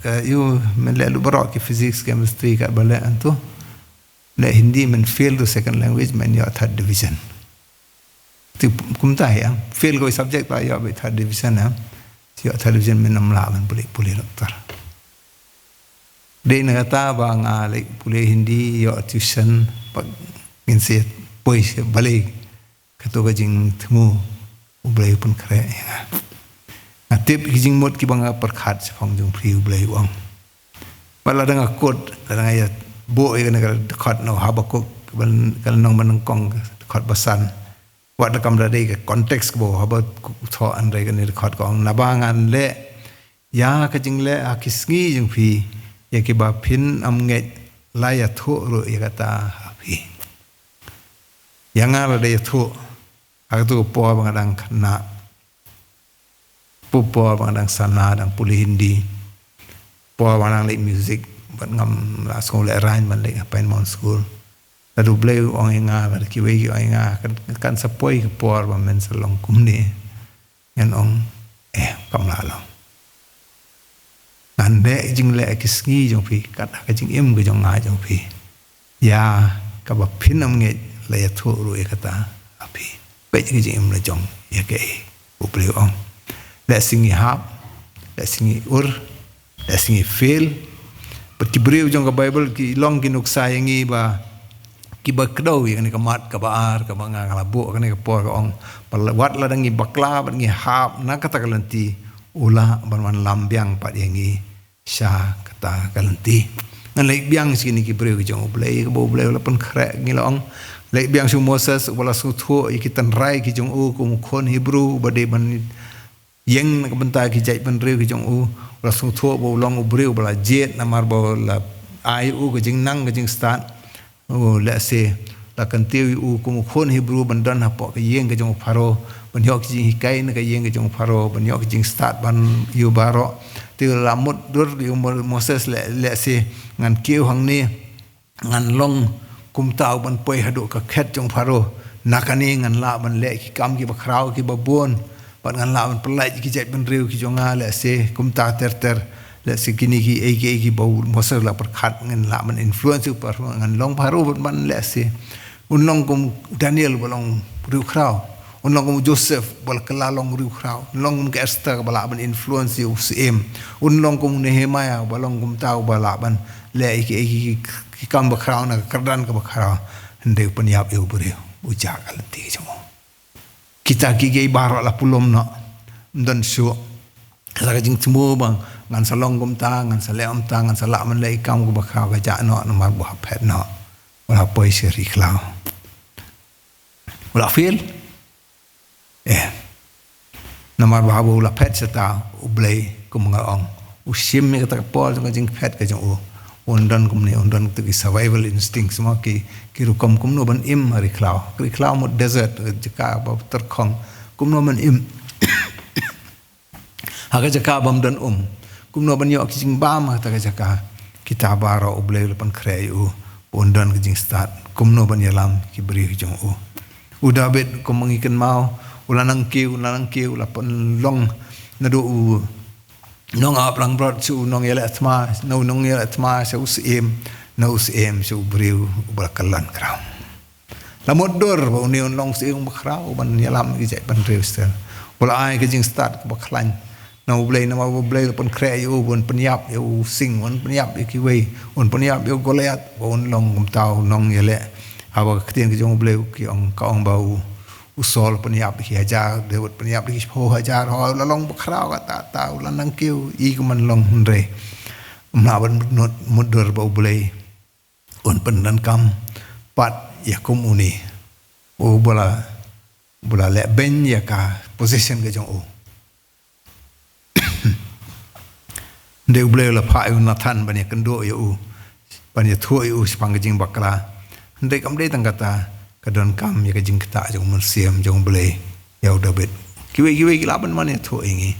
ka yu me leh lu baroh ki physics, chemistry kat ba leh antu. Leh Hindi men fail to second language men ïoh third division. Te kumta hi ïa fail ko subject ba ïoh ba third division em. Ïoh third division men ym lah ban pule pule doktor. Dei na kata ba nga leh pule Hindi ïoh tuition ba ngin sa poi sha balei. Kato ka jingthmu U Blei u pynkhreh ïa nga. Nga tip ki jingmut kiba nga pyrkhat shaphang jong phi U Blei u ong. Ba lada nga kut, lada nga ïa buh ïa kane ka dkhot na u Habakuk, ka lynnong ba nyngkong, dkhot ba san. Wat la kam da dei ka context kaba u Habakuk u thoh, hynrei kane dkhot ka ong naba ngan leh ïa ka jingleh ha ki sngi jong phi, ïa kiba phin ym ngeit, la ïathuh ruh ïa kata ha phi. Ïa nga lada ïathuh ha kato ka por ba nga dang khynnah, por ba nga dang sana, dang pule Hindi, por ba nga dang leh music, bad ngam lah sngew lehraiñ ban leh ha Pine Mount School. Lada U Blei u ong ïa nga, lada kiwei ki ong ïa nga, kan, kan sa poi ka por ba men sa long kumne. Ngan ong, eh, kam lah long. Ngan leh jingleh ha ki sngi jong phi, kat ha ka jingim ka jong nga jong phi. Ïa kaba phin ym ngeit, la ïathuh ruh ïa kata ha phi. Peit ka jingim la jong ïa kaei U Blei u ong. Lehse ngi hap, lehse ngi ur, lehse ngi fail. Bad ki briew jong ka Baibl ki long ki nuksa ïa ngi ba kiba kdew ïa kane ka mat kaba ar kaba nga nga la buh kane ka por ka ong. Ba la, wat lada ngi bakla bad ngi hap na kata ka lynti, u lah ban wan lam biang pat ïa ngi sha kata ka lynti. Ngan leit biang sha kine ki briew ki jong U Blei, kaba U Blei u la pynkhreh ngi la ong. Leit biang sha u Moses uba la sngewthuh ïa ki tynrai ki jong u kum u khun Hebru uba dei ban ïeng na ka bynta ki jaitbynriew ki jong u, u la sngewthuh ba u long u briew ba la jied namar ba la ai u ka jingnang ka jingstad. U lehse la kyntiew ïa u kum u khun Hebru ban don hapoh ka ïing ka jong u Pharaoh, ban ïoh ka jinghikai na ka ïing ka jong u Pharaoh, ban ïoh ka jingstad ban ïa u baroh. Te la mutdur ïa u Mo-, Moses leh, lehse ngan kiew hangne. Ngan long kumta u ban poi haduh ka khet jong u Pharaoh. Na kane ngan lah ban leh ki kam kiba khraw kiba bun. Bad ngan lah ban pyllait ki jaitbynriew ki jong nga lehse kumta ter ter. Lehse kine kiei kiei kiba u Moses la pyrkhat ngan lah ban influence u Pharaoh, ngan long Pharaoh bad ban lehse. Un long kum u Daniel ba long riewkhraw. Un long kum u Joseph ba la kylla long riewkhraw. Un long kum ka Esther ba lah ban influence ïa u syiem. Un long kum u Nehemiah ba long kumta uba lah ban leh ïa ki, ïa ki, ki, ki kam bakhraw na ka kyrdan kaba khraw. Hynrei u pynïap ïa u briew, u jah ka lynti ka jong u. Kita kiei kiei baroh la pulom noh. Ym don shuh. Kata ka jingthmu ba ngan sa long kumta, ngan sa leh kumta, ngan sa lah ban leh ïa ki kam kaba khraw ka jah noh namar ba u la phet noh. U la poi sha ri khlaw. U la fail. Eh. Namar ba haba u la phet shata U Blei kum nga ong. U shim ïa kata ka por jong ka jingphet ka jong u. Un don kumne, un don kata ki survival instincts mo ki, ki rukom kumno ban im ha ri khlaw. Ri khlaw mut desert, jaka ba tyrkhong. Kumno ban im. Ha ka jaka bym don um. Kumno ban ïoh ki jingbam ha kata ka jaka. Kita baroh U Blei u la pynkhreh ïa u. Ba un don ka jingstad. Kumno ban ïalam ki briew jong u. U David kum ngi kynmaw. U la nang kiew, u la nang kiew, u la pynlong. Naduh u nongap langbrot sha u nongïaleh thma. Na u nongïaleh thma sha u syiem. Na u syiem sha u briew uba la kylla khraw. La mutdur ba une un long syiem bakhraw ban ïalam ki jaitbynriew Israel. U la ai ka jingstad kaba khlaiñ na U Blei namar U Blei u la pynkhreh ïa u ban pynïap ïa u Sing, un pynïap ïa kiwei, un pynïap ïa u Goliath, ba un long kumta u nongïaleh. Haba ka ktien ka jong U Blei ki ong, ka ong ba u, u Saul pynïap ïa ki hajar, David pynïap ïa ki shiphew hajar, ho u la long bakhraw kata, ta u la nang kiew, i kumban long hynrei. Ym lah ban mut-, mutdur ba U Blei un pyndonkam pat ïa kum une. Uba la, uba la leh beiñ ïa ka position ka jong u. Hynrei U Blei u la phah ïa u Nathan ban ïakynduh ïa u, ban ïathuh ïa u shaphang ka jingbakla. Hynrei kam dei tang kata, ka donkam ïa ka jingktah jong u Mynsiem jong U Blei ïa u David. Kiwei kiwei ki lah ban wan ïathuh ïa ngi.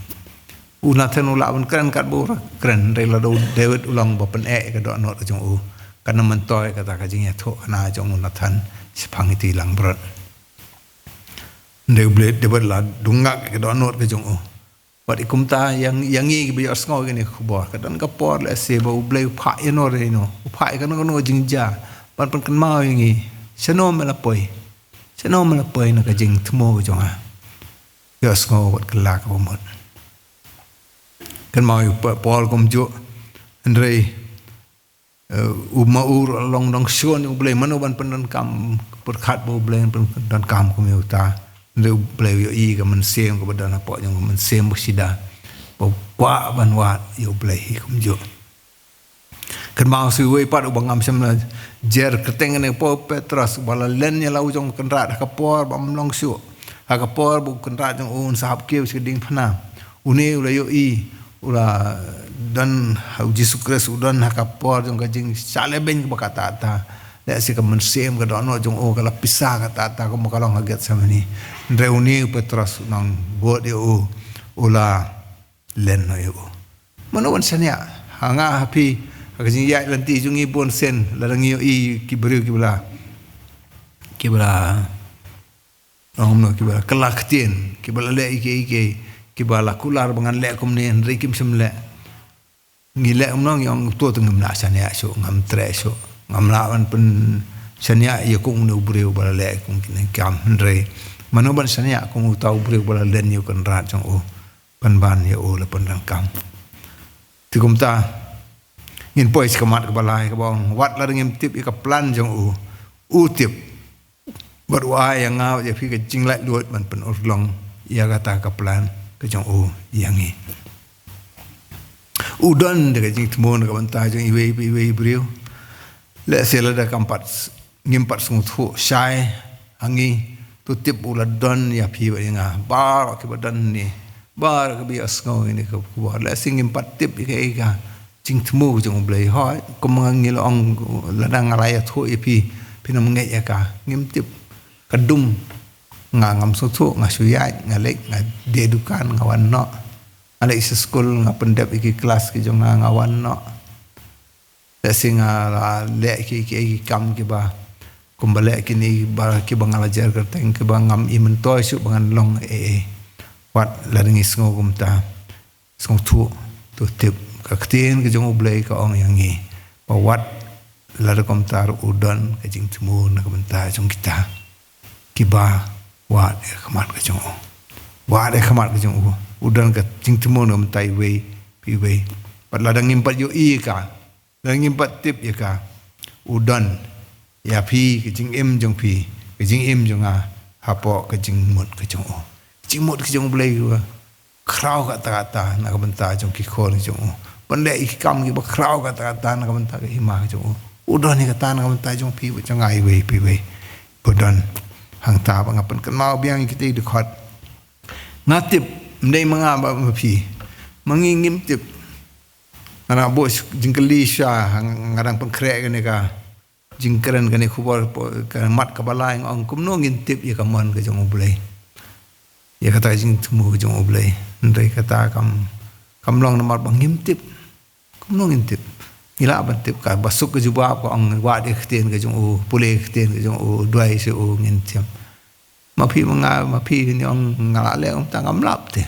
U Nathan u lah ban kren katba u kren, hynrei lada u David u long ba pyneh ïa ka dohnud ka jong u, kan ym myntoi kata ka jingïathuhkhana jong u Nathan shaphang ïa ki langbrot. Hynrei u Blei, David la dungak ïa ka dohnud ka jong u. Bad i kumta ïa, ïa ngi kiba ïohsngew ïa kane ka khubor, ka don ka por lehse ba u Blei u phah ïano re ïano, u phah ïa kano kano ka jingjia ban pynkynmaw ïa ngi, shano me la poi, shano me la poi na ka jingthmu ka jong nga. Ïohsngew bad kylla kaba mut. Kynmaw ïa u Pa-, Paul kumjuh, hynrei, eh, u ma u ruh long nongshun ïa u Blei, mano ban pyndonkam, pyrkhat ba u Blei pyndonkam kum ïa uta. Hynrei u Blei u ïohi ka mynsiem kaba don hapoh jong ka mynsiem ba shisha, ba u kwah ban wad ïa u Blei hi kumjuh. Kynmaw sa uwei pat uba ngam shym la jer kyrteng, kane u Petros, uba la len ïa la u jong u Kynrad ha ka por ba ym long shuh, ha ka por ba u Kynrad jong u un sa hap kiew sha ka diengphna. Une u la ïohi, u la don, ha u Jisu Khrist u don ha ka por jong ka jingshah lehbeiñ kaba katta katta. Lehse ka mynsiem ka dohnud jong u ka la pisa katta katta kumba ka long ha Gethsemane. Hynrei une u Petros u nang bud ïa u, u la len noh ïa u. Mano ban shaniah? Ha nga ha phi, ha ka jingïaid lynti jong ngi bun sien, lada ngi ïohi ki briew kiba la, kiba la, ong kumno, kiba la kylla ktien, kiba la leh ïa kiei kiei, kiba la kular ba ngan leh kumne, hynrei kim shym leh. Ngi leh kumno, ngi ong to, te ngim lah shaniah shuh, ngam treh shuh, ngam lah ban pynshaniah ïa kum une u briew ba la leh kum kine ki kam, hynrei mano ban shaniah kum uta u briew ba la len ïa u Kynrad jong u, pynban ïa u la pyndonkam. Te kumta ngin poi sha ka mat kaba lai kaba ong, wat lada ngim tip ïa ka plan jong u, u tip. Bad u ai ïa nga bad ïa phi ka jinglaitluid ban pynurlong ïa kata ka plan ka jong u ïa ngi. U don da ka jingthmu na ka bynta jong iwei pa iwei i briew. Lehse lada kam pat, ngim pat sngewthuh shai ha ngi, to tip u la don ïa phi bad ïa nga, baroh kiba don hangne, baroh kiba ïohsngew ïa kane ka khubor. Lehse ngim pat tip ïa ka, ïa ka jingthmu ka jong u Blei. Hooid, kumba ngi la ong, lada nga la ïathuh ïa phi, phin ym ngeit ïa ka. Ngim tip. Ka dum. Nga ngam sngewthuh, nga shu ïaid, nga leit, nga die dukan, nga wan noh. Nga leit sha skul, nga pyndep ïa ki klas ki jong nga, nga wan noh. Lehse nga la leh ki, ki, ki kam kiba, kumba leh kine ba, kiba nga la jer kyrteng, kiba ngam i myntoi shuh ba ngan long ei ei. Wat lada ngi sngew kumta, sngewthuh, to tip, ka ktien ka jong u Blei ka ong ïa ngi ba wat lada kumta ruh u don ka jingthmu na ka bynta jong kita kiba wad ïa ka khmat ka jong u. Wad ïa ka khmat ka jong u. U don ka jingthmu na ka bynta iwei pa iwei. Bad lada ngim pat ïohi ïa ka, lada ngim pat tip ïa ka, u don ïa phi, ka jingim jong phi, ka jingim jong nga, hapoh ka jingmut ka jong u. Jingmut ka jong u Blei ka khraw katta katta na ka bynta jong ki khun ki jong u. Ban leh ïa ki kam kiba khraw katta katta na ka bynta ka hima ka jong u. U don ïa kata na ka bynta jong phi bad jong nga iwei pa iwei. Ba don. Hangta ba nga pynkynmaw biang ïa kita ki dkhot. Nga tip, ym dei ma nga bad ma phi. Ma ngi ngim tip. Nga nang buh jingkylli sha, nga dang pynkhreh kane ka jingkren kane ka khubor, ka mat kaba lai, nga ong kumno ngin tip ïa ka mon ka jong u Blei, ïa kata ka jingthmu ka jong u Blei. Hynrei kata kam, kam long namar ba ngim tip. Kumno ngin tip? Ngi lah ban tip, kaba suk ka jubab ka ong wad ïa ka ktien ka jong u, pule ïa ka ktien ka jong u, duwai sha u, ngin tip. Ma phi ma nga, ma phi ngi ong nga lah leh kumta, ngam lap te.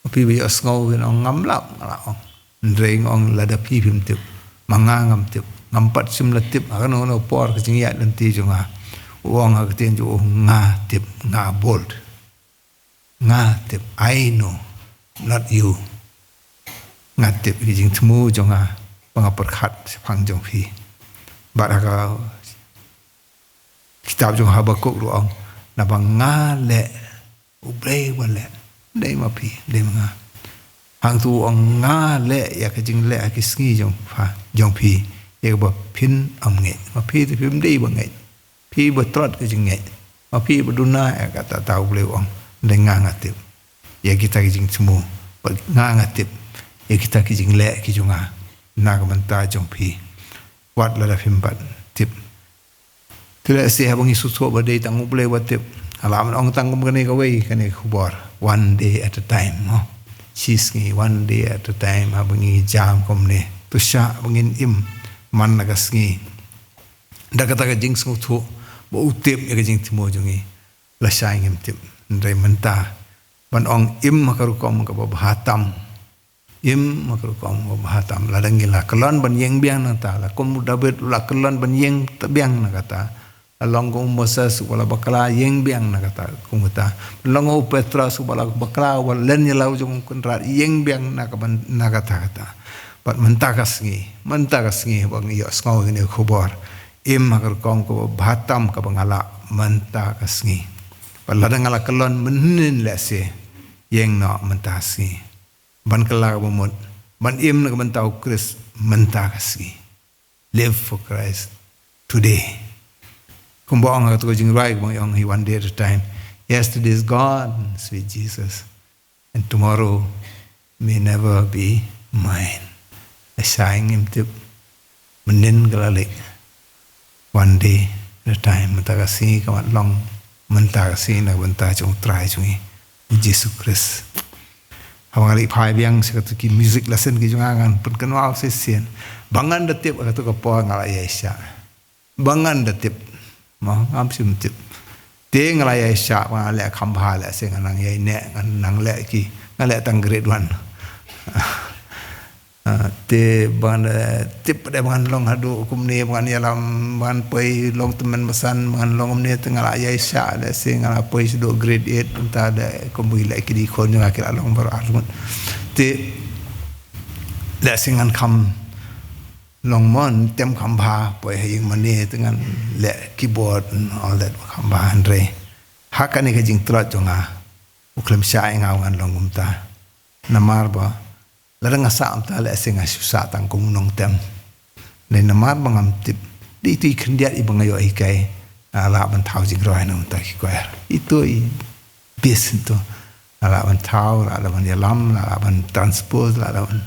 Ma phi ba ïohsngew ngi ong ngam lap, nga lah ong. Hynrei nga ong lada phi phim tip, ma nga ngam tip, ngam pat shym la tip ha kano kano por ka jingïaid lynti jong nga. U ong ha ka ktien jong u, nga tip, nga bold. Nga tip, I know, not you. Nga tip, ka jingthmu jong nga ba nga pyrkhat shaphang jong phi. Bad ha ka kitab jong Habakuk ruh ong, naba nga leh, u Blei uba leh. Ym dei ma phi, ym dei ma nga. Hangtu u ong nga leh ïa ka jingleh ha ki sngi jong pha, jong phi, ïa kaba phin ym ngeit. Ma phi te phim dei ba ngeit. Phi ba tlot ka jingngeit. Ma phi ba duna ïa kata, kata u Blei u ong. Ym dei, nga nga tip ïa kita ki jingthmu. Bad nga nga tip ïa kita ki jingleh ki jong nga na ka bynta jong phi. Wat lada phim pat tip. Te lehse haba ngi sngewthuh ba dei tang u Blei uba tip, nga lah ban ong tang kum kane kawei, kane ka khubor, one day at a time, mo. Shi sngi, one day at a time, haba ngi jam kumne. To shah ba ngin im man la ka sngi. Da kata ka jingsngewthuh ba u tip ïa ka jingthmu jong ngi. Lashai ngim tip. Hynrei mynta ban ong im ha ka rukom kaba bha tam. Im ha ka rukom kaba bha tam. Lada ngi la kyllon ban ïeng biang na kata, la kum u David u la kyllon ban ïeng biang na kata. La long kum u Moses uba la bakla ïeng biang na kata, kum kata. La long u Petros uba la bakla, uba len ïa la u jong u Kynrad ïeng biang na ka ban, na kata kata. Bad mynta ka sngi, mynta ka sngi ba ngi ïohsngew ïa kane ka khubor. Im ha ka rukom kaba bha tam kaba nga lah mynta ka sngi. Bad lada nga la kyllon mynhynnin lehse, ïeng noh mynta ka sngi. Ban kylla kaba mut, ban im na ka bynta u Khrist mynta ka sngi. Live for Christ today. Kumba ong ha kato ka jingrwai, kumba ong hi, one day at a time. Yesterday is gone, sweet Jesus. And tomorrow may never be mine. Lashai ngim tip. Mynhynnin ka la leit. One day at a time. Mynta ka sngi ka mat long. Mynta ka sngi na ka bynta jong u Trai jong ngi, u Jisu Khrist. Haba nga leit phai biang sha kato ki music lesson ki jong nga, ngan pynkynmaw shisien. Ba ngan da tip ha kato ka por nga la ïaishah. Ba ngan da tip. Mo, ngam shym tip. Te nga la ïaishah, ba nga leh kham bha, lehse ngan nang ïaineh, ngan nang leh ki, nga leh tang grade one. Ah, te ba ngan, eh, tip de ba ngan long haduh kumne, ba ngan ïalam, ba ngan poi long tymmen basan, ba ngan long kumne, te nga la ïaishah, lehse nga la poi shaduh grade eight, mynta de kumba leh ki dei khun jong nga ki la long baroh arngut. Te lehse ngan kham long mon, tem kham bha, poi ha ïing mane, te ngan leh keyboard and all that kham bha, hynrei ha kane ka jingtlot jong nga, u khlem shah ïa nga ba ngan long kumta. Namar ba lada nga sah kumta, lehse nga shu sah tang kum u nongtem. Dei namar ba ngam tip. Dei tu i khyndiat iba nga ïoh hikai. Nga lah ban thaw jingrwai na ka bynta ki choir. Ito i best ito. Nga lah ban thaw, lah ban ïalam, lah ban transpose, lah ban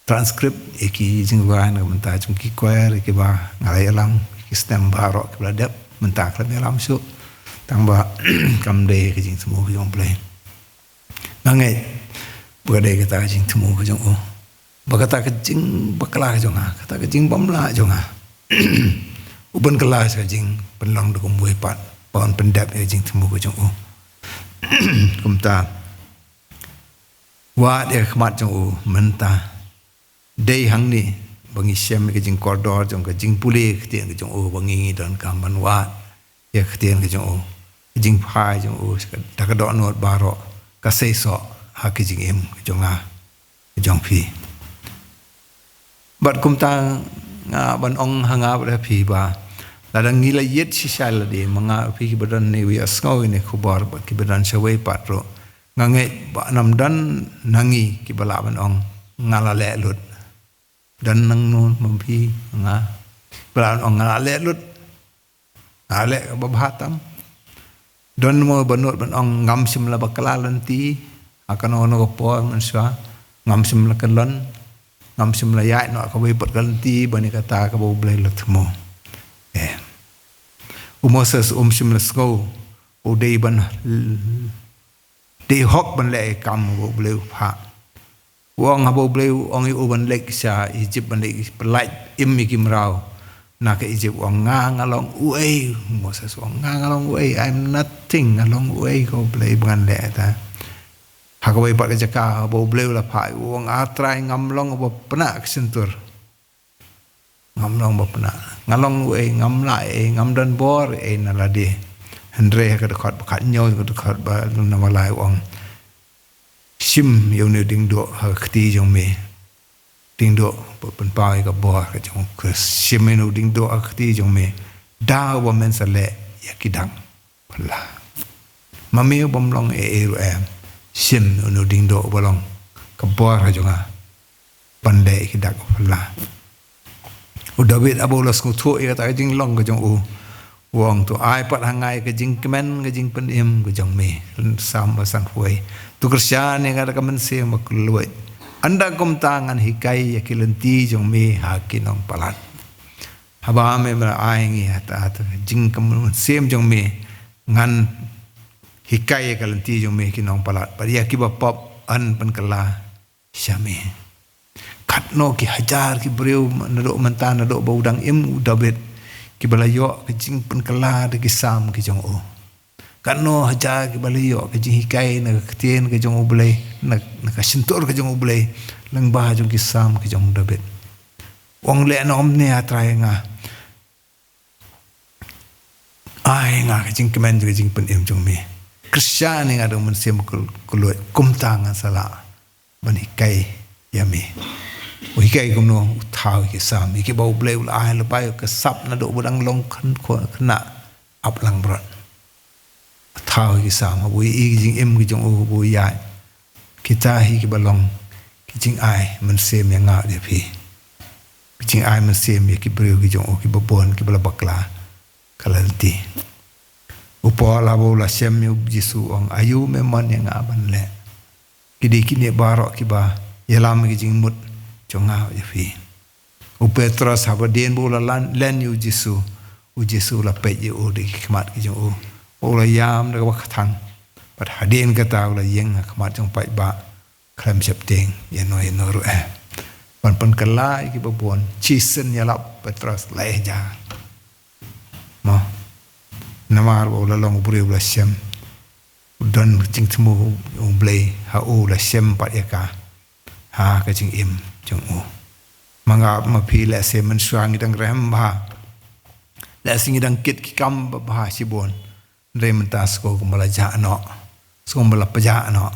transcribe ïa ki jingrwai na ka bynta jong ki choir, ïa kiba nga la ïalam, ki snem baroh kiba la dep, mynta khlem ïalam shuh. Tang ba kam dei ka jingthmu ka jong U Blei. Nga ngeit ba ka dei kata ka jingthmu ka jong u, ba kata ka jingbakla ka jong nga, kata ka jingbymlah jong nga, u ban kylla sha ka jingpynlong da kumwei pat, ba un pyndep ïa ka jingthmu ka jong u. Kumta, wad ïa ka khmat jong u mynta. Dei hangne ba ngi shem ïa ka jingkordor jong ka jingpule ka ktien ka jong u, ba ngi ngi donkam ban wad ïa ka ktien ka jong u, ka jingphai jong u da ka dohnud baroh, ka seisoh ha ka jingim ka jong nga, ka jong phi. Bad kumta nga ban ong ha nga bad ha phi ba lada ngi la ïit shisha lade, ma nga phi kiba don ne wei ïa sngew ïa ne khubor, bad kiba don shawei pat ruh, nga ngeit ba ym don na ngi kiba lah ban ong nga la leh lut. Don nangno ma phi, nga, ba lah ban ong nga la leh lut, nga la leh kaba bha tam. Don mo ba nud ban ong ngam shym la bakla lynti ha kano kano ka por mynshuwa, ngam shym la kyllon, ngam shym la ïaid noh ha kawei pat ka lynti ban ïa kata kaba U Blei u la thmu. Eh. U Moses um shym la sngew u dei ban, dei hok ban leh ïa ka kam ba U Blei u phah. U ong haba U Blei u ong ïa u ban leit sha Egypt, ban leit pyllait im ïa ki mraw na ka Egypt, u ong nga nga long uei. Moses u ong nga nga long uei, I'm nothing, nga long uei ko Blei ba ngan leh kata. Ha kawei pat ka jaka haba U Blei u la phah ïa u, u ong, A Trai, ngam long uba pynah ka shyntur. Ngam long ba pynah. Nga long uei, ngam lah ei, ngam don bor ei na lade. Hynrei ha ka dkhot ba khathynñiew, ka dkhot ba lynnong ba lai u ong, shim ïa une u diengduh ha ka kti jong me. Diengduh ba pynpaw ïa ka bor ka jong u Khrist. Shim ïa une u diengduh ha ka kti jong me. Da uba men sa leh ïa ki dak phylla. Ma me u bym long ei ei ruh em. Shim une u diengduh uba long ka bor ka jong nga ban leh ïa ki dak phylla. U David haba u la sngewthuh ïa kata ka jinglong ka jong u, u ong, to ai pat ha nga ïa ka jingkmen ka jingpynim ka jong me. Salm ba sanphew wei. To kyrshan ïa nga da ka mynsiem ba kylluid. Ynda kumta ngan hikai ïa ki lynti jong me ha ki nongpalat. Haba me la ai ngi ha kata ka jingkmen, mynsiem jong me, ngan hikai ïa ka lynti jong me ha ki nongpalat. Bad ïa kiba pop yn pynkylla sha me. Katno ki hajar ki briew naduh mynta, naduh ba u dang im u David, kiba la ïoh ka jingpynkylla da ki Salm ki jong u. Katno hajar kiba la ïoh ka jinghikai na ka ktien ka jong U Blei, na, na ka shyntur ka jong U Blei, lyngba jong ki Salm ki jong u David. U ong leh noh kumne, A Trai, ïa nga. Ai ïa nga ka jingkmen jong ka jingpynim jong me. Kyrshan ïa nga da u Mynsiem Bakhuid, kumta ngan sa lah ban hikai ïa me. U hikai kumno? U thaw ïa ki Salm, ïa kiba U Blei u la ai lypa ïa ka sap naduh ba dang long khynnah ap langbrot. U thaw ïa ki Salm, haba u ïohi ki jingim ki jong u, haba u ïaid. Kita hi kiba long ki jingai mynsiem ïa nga ïa phi. Ki jingai mynsiem ïa ki briew ki jong u kiba bun, kiba la bakla ka la lynti. U Paul haba u la shem ïa u Jisu u ong, aïu me mon ïa nga ban leh? Ki dei kine baroh kiba ïalam ïa ki jingmut jong nga ïa phi. U Petros haba dien ba u la lan, len ïa u Jisu, u Jisu u la peit ïa u da ki khmat ki jong u. U la ïam da kaba kthang. Bad hadien kata u la ïeng ha khmat jong u paidbah khlem sheptieng ïano ïano ruh eh. Ban pynkylla ïa kiba bun, shisien ïalap Petros lai hajar. Mo. Namar ba u la long u briew ba la shem. U don jingthmu U Blei ha u, u la shem pat ïa ka ha ka jingim jong u. Ma nga ma phi, lehse mynshuwa ngi dang rem bha, lehse ngi dang kit ki kam ba bha shibun. Hynrei mynta sngewbha ba la jah noh, sngewbha ba la pjah noh.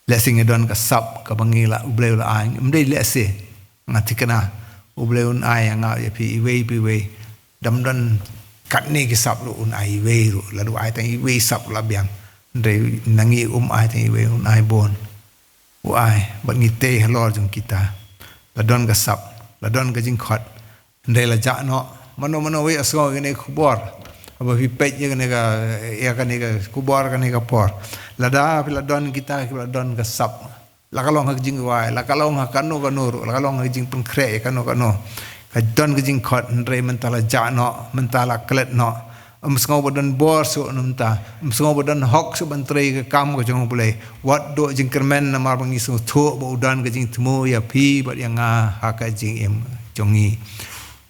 Lehse ngi don ka sap kaba ngi la, U Blei u la ai, ym dei lehse, nga thikna, U Blei un ai ïa nga ïa phi iwei pa iwei. Dang don katne ki sap ruh, un ai iwei ruh, lada u ai tang iwei sap la biang. Hynrei na ngi um ai tang iwei, un ai bun. U ai bad ngi tei halor jong kita. La don ka sap, la don ka jingkhot, hynrei la jah noh. Mano mano wei a sngew ïa kane ka khubor. Haba phi peit ïa kane ka, ïa kane ka khubor, kane ka por. Lada phi la don kita kiba la don ka sap, la ka long ha ka jingrwai, la ka long ha kano kano ruh, la ka long ha ka jingpynkhreh ïa kano kano, ka don ka jingkhot, hynrei mynta la jah noh, mynta la klet noh. Ym sngew ba don bor shuh na mynta, ym sngew ba don hok shuh ban trei ka kam ka jong U Blei. Wat duh jingkyrmen namar ba ngi sngewthuh ba u don ka jingthmu ïa phi bad ïa nga ha ka jingim jong ngi.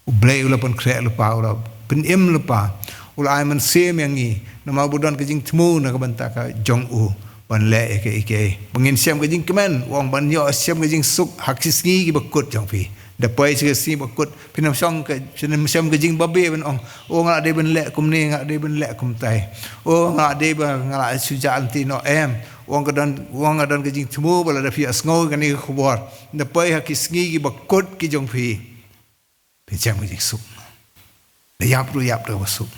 U Blei u la pynkhreh lypa, u la pynim lypa, u la ai mynsiem ïa ngi. Namar ba u don ka jingthmu na ka bynta ka jong u ban leh ïa kiei kiei ba ngin shem ka jingkmen, u ong ban ïoh shem ka jingsuk ha ki sngi kiba kut jong phi. Da poi sha ki sngi ba kut, phin ym shong ka, phin ym shem ka jingbabe ban ong, o nga la dei ban leh kumne, nga la dei ban leh kumtai. O nga la dei ba nga la shu jah lynti noh, em. U ong ka don, u ong ka don ka jingthmu ba lada phi ïohsngew kane ka khubor, da poi ha ki sngi kiba kut ki jong phi, phin shem ka jingsuk. Da ïap ruh ïap da kaba suk.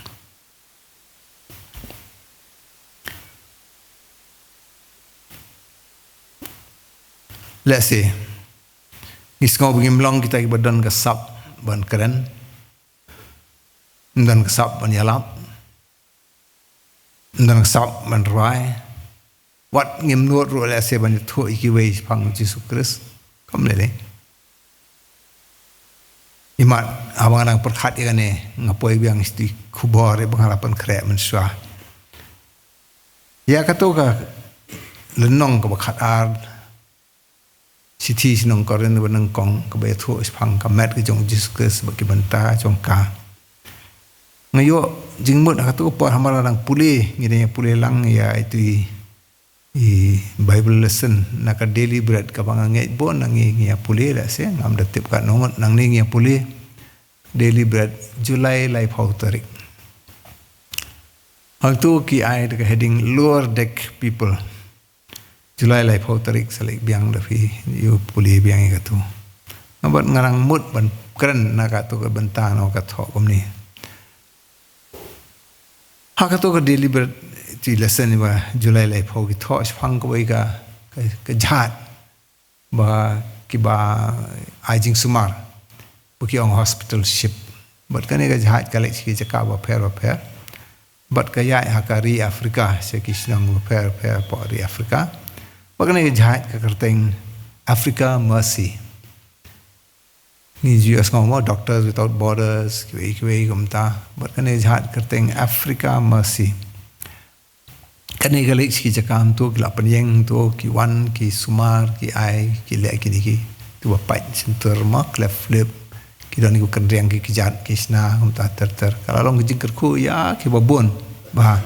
Lehse ngi sngew ba ngim long kita kiba don ka sap ban kren, ngim don ka sap ban ïalap, ngim don ka sap ban rwai. Wat ngim nud ruh lehse ban ïathuh ïa kiwei shaphang U Jisu Khrist. Kam lei lei. Imat haba nga dang pyrkhat ïa kane, nga poi biang ïa ki khubor ïa ba nga la pynkhreh mynshuwa. Ïa kato ka lynnong kaba khatar, shithi shnong Korinth banyngkong, kaba ïathuh shaphang ka met ka jong U Jisu Khrist bad ki bynta jong ka. Nga ïoh jingmut ha kato ka por, hamar nga dang pule, ngi dang ïa pule lang ïa itu i, i Bible lesson na ka Daily Bread kaba nga ngeit bun na ngi, ngi ïa pule, lehse ngam da tip katno ngut nangne ngi ïa pule. Daily Bread, July laiphew tarik. Hangto ki ai da ka heading Lower Deck People. July laiphew tarik, sa leit biang da phi ïa pule biang ïa kato. Nga bad nga dang mut ban kren na kato ka bynta, na ka thoh kumne. Ha kato ka Daily Bread, ti lesson ba July laiphew, ki thoh shaphang kawei ka, ka, ka jait ba kiba ai jingsumar, ba ki ong hospital ship. Bad kane ka jait ka leit sha ki jaka bapher bapher. Bad ka ïaid ha ka ri Africa, sha ki shnong bapher bapher hapoh ri Africa. Bad kane ka jait ka kyrteng Africa Mercy. Ngi ju ïohsngew mo, Doctors Without Borders, kiwei kiwei kumta. Bad kane ka jait kyrteng Africa Mercy. kane ka leit sha ki jaka hangto, ki la pynïeng hangto, ki wan, ki sumar, ki ai, ki leh kine ki. Tu ba pait center ma, cleft lip. Ki don ki kyndriang ki kjat, ki shna, kumta ter ter. Ka la long ka jingkyrkhu ïa ki ba bun. Ba.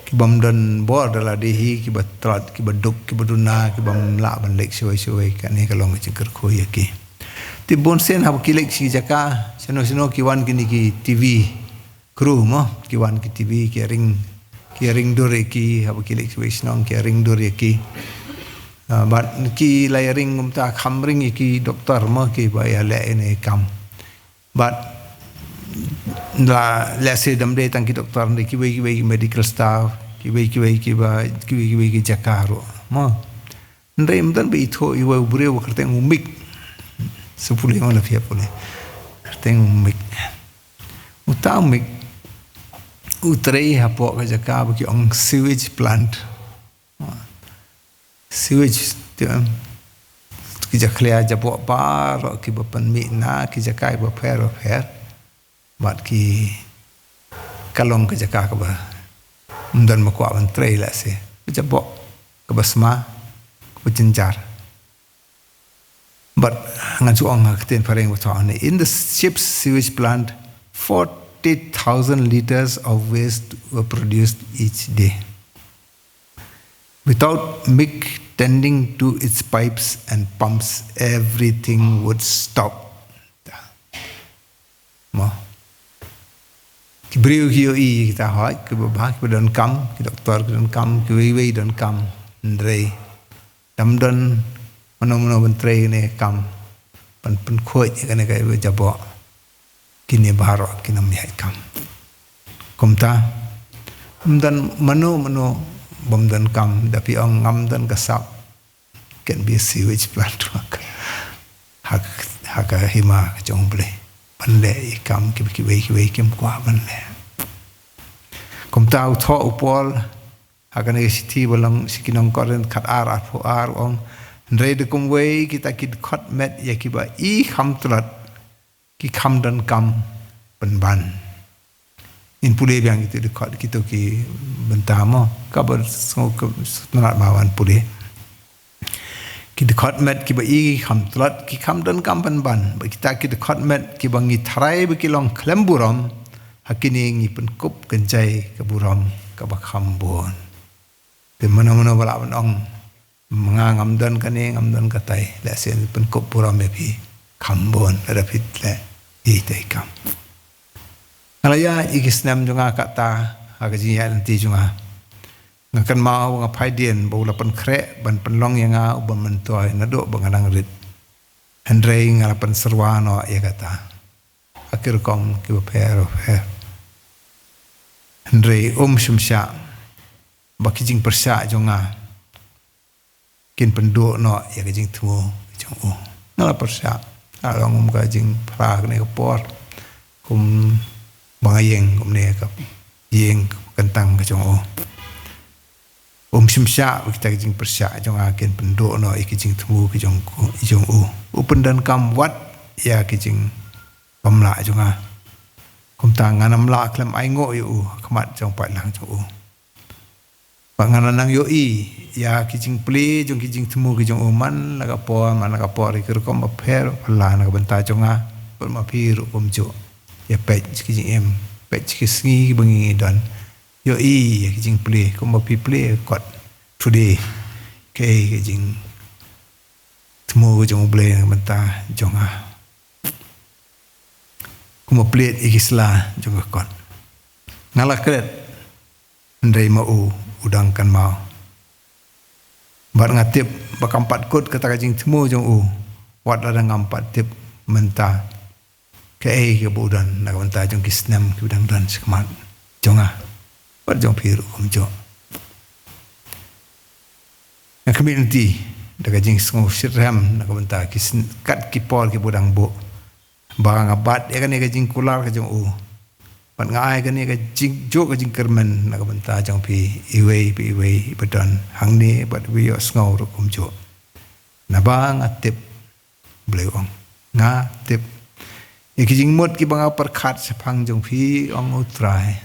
Ki bym don bor da lade hi, ki ba tlot, ki ba duk, ki ba duna, ki bym lah ban leit shawei shawei, kane ka long ka jingkyrkhu ïa ki. Te bun sien haba ki leit sha ki jaka, shano shano ki wan kine ki T V crew mo, ki wan ki T V, ki ring, ki ring dur ïa ki, haba ki leit shawei shnong, ki ring dur ïa ki. Ah, bad ki la ring kumta kham ring ïa ki doktor mo, ki ba ïaleh ïa kane ka kam. Bad la, let's say, dam dei tang ki doktor, dei kiwei kiwei ki medical staff, kiwei kiwei ki ba, kiwei kiwei ki jaka ruh mo. Hynrei ym don ba ithuh ïa uwei u briew ba kyrteng u Mik. Sa pule, ong la phi ïa pule. Kyrteng u Mik. Uta u Mik u trei hapoh ka jaka ba ki ong sewage plant. Sewage, te, em, ki jakhlia jaboh baroh ki ba pynmih na ki jaka ba pher ba pher. Bad ki, ka long ka jaka kaba ym don ba kwah ban trei, let's say. Ka jaboh, kaba sma, kaba jynjar. But ngan shu ong ha ka ktien phareng ba thoh hangne. In the ship's sewage plant, forty thousand liters of waste were produced each day. Without Mik tending to its pipes and pumps, everything would stop. Mo. Ki briew ki ïohi kita hoi, ki ba bha, ki ba donkam, ki doktor ki donkam, kiwei kiwei donkam, hynrei dam don mano mano ban trei kane ka kam, ban pynkhuid ïa kane ka jaboh. Kine baroh kin ym ïaid kam. Kumta, ym don mano mano bym donkam, da phi ong ngam don ka sap. Can be a sewage plant ha ka, ha ka hima ka jong U Blei. Ban leh ïa kam kiba kiwei kiwei kim kwah ban leh. Kumta u thoh u Paul ha kane ka shithi ba long sha ki nong Korinth khatar, arphew ar, u ong, hynrei da kumwei kita ki dkhot met ïa kiba i kham tlot, ki kham donkam pynban. Ngin pule biang kito dkhot, kito ki bynta mo, kaba sngewtynnat ba wan pule. Ki dkhot met kiba i kham tlot, ki kham donkam pynban. Bad kita ki dkhot met kiba ngi tharai ba ki long khlem burom, ha kine ngi pynkup kynjai ka burom kaba kham bun. Te mano mano ba lah ban ong, nga ngam don kane, ngam don katai, lehse pynkup burom ïa phi kham bun, lada phi leh ïa ita i kam. Nga la ïaid ïa ki snem jong nga kata ha ka jingïaid lynti jong nga. Nga kynmaw ba nga phai dien ba u la pynkhreh ban pynlong ïa nga uba myntoi naduh ba nga dang rit. Hynrei nga la pynsyrwa noh ïa kata ha ki rukom kiba pher ba pher. Hynrei um shym shah ba ki jingpyrshah jong nga kin pynduh noh ïa ka jingthmu jong u. Nga la pyrshah, nga la long kum ka jingphla kane ka por, kum ba nga ïeng kumne ka ïeng kyntang ka jong u. Um shym shah ba kita ki jingpyrshah jong nga kin pynduh noh ïa ki jingthmu ki jong u. U pyndonkam wat ïa ki jingbymlah jong nga. Kumta ngan ym lah khlem ainguh ïa u ha khmat jong u paidlang jong u. Bad ngan nang ïohi ïa ki jingplie jong ki jingthmu ki jong u man la ka por, man la ka por, ïa ki rukom bapher bapher na ka bynta jong nga bad ma phi ruh kumjuh. Ïa peit ki jingim, peit ki sngi ba ngi don. Ïohi ïa ki jingplie kumba phi plie kot today. Kaei ka jingthmu ka jong U Blei na ka bynta jong nga. Kumba plied ïa ki sla jong ka kot. Nga la klet, hynrei ma u, u dang kynmaw. Bad nga tip ba kam pat kut kata ka jingthmu jong u, wat lada ngam pat tip mynta kaei kaba u don na ka bynta jong ki snem kiba dang don shakhmat jong nga bad jong phi ruh kumjuh. Nga khmih lynti da ka jingsngewshitrhem na ka bynta ki sn-, kat ki por kiba u dang buh. Ba nga bat ïa kane ka jingkular ka jong u. Bad nga ai kane ka jingjuh ka jingkyrmen na ka bynta jong phi iwei pa iwei iba don hangne bad iba ïohsngew ruh kumjuh. Naba nga tip, Blei u ong, nga tip ïa ki jingmut kiba nga pyrkhat shaphang jong phi, ong U Trai.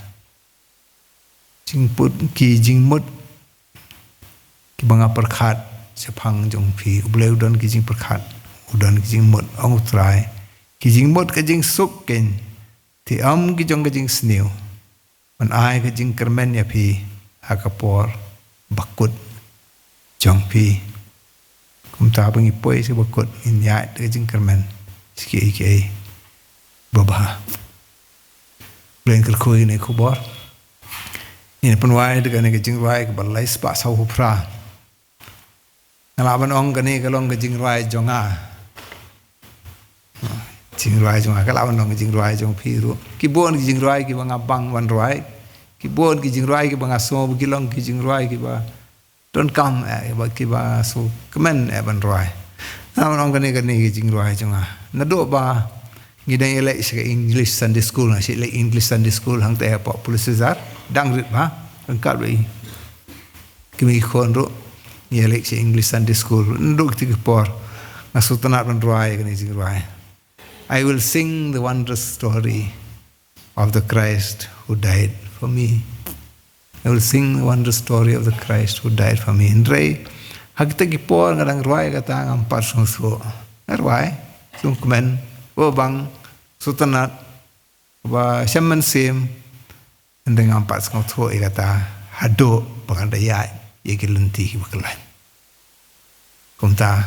Jingput ki jingmut ba nga pyrkhat shaphang jong phi. U Blei u don ki jingpyrkhat, u don ki jingmut, ong U Trai. Ki jingmut ka jingsuk kein, te ym ki jong ka jingsniew. Un ai ka jingkyrmen ïa phi ha ka por bakut jong phi. Kumta ba ngi poi sha bakut, ngin ïaid da ka jingkyrmen sha kiei kiei babha. Blei un kyrkhu ïa kane ka khubor. Ngin pynwai da kane ka jingrwai kaba lai spah saw phew phra. Nga lah ban ong kane ka long ka jingrwai jong nga. Jingrwai jong nga, ka lah ban long ka jingrwai jong phi ruh. Ki bun ki jingrwai kiba nga bang ban rwai. Ki bun ki jingrwai kiba nga sngew ba ki long ki jingrwai kiba donkam eh, kiba, kiba sngewkmen eh ban rwai. Nga lah ban ong kane, kane ka jingrwai jong nga. Naduh ba ngi dang ïaleh sha ka English Sunday School, nga shu leh English Sunday School hangta hapoh Police Bazar. Dang rit bha, ryngkat bad i kmie ki khun ruh, ngi ïaleh sha English Sunday School. Naduh kito ki por nga sngewtynnat ban rwai kane ka jingrwai. I will sing the wondrous story of the Christ who died for me. I will sing the wondrous story of the Christ who died for me. Hynrei ha kita ki por nga dang rwai kata, ngam pat sngewthuh. Nga rwai, sngewkmen, u bang, sngewtynnat, ba shem mynsiem, hynrei ngam pat sngewthuh ïa kata haduh ba ngan da ïaid ïa ki lynti kiba kyllain. Kumta,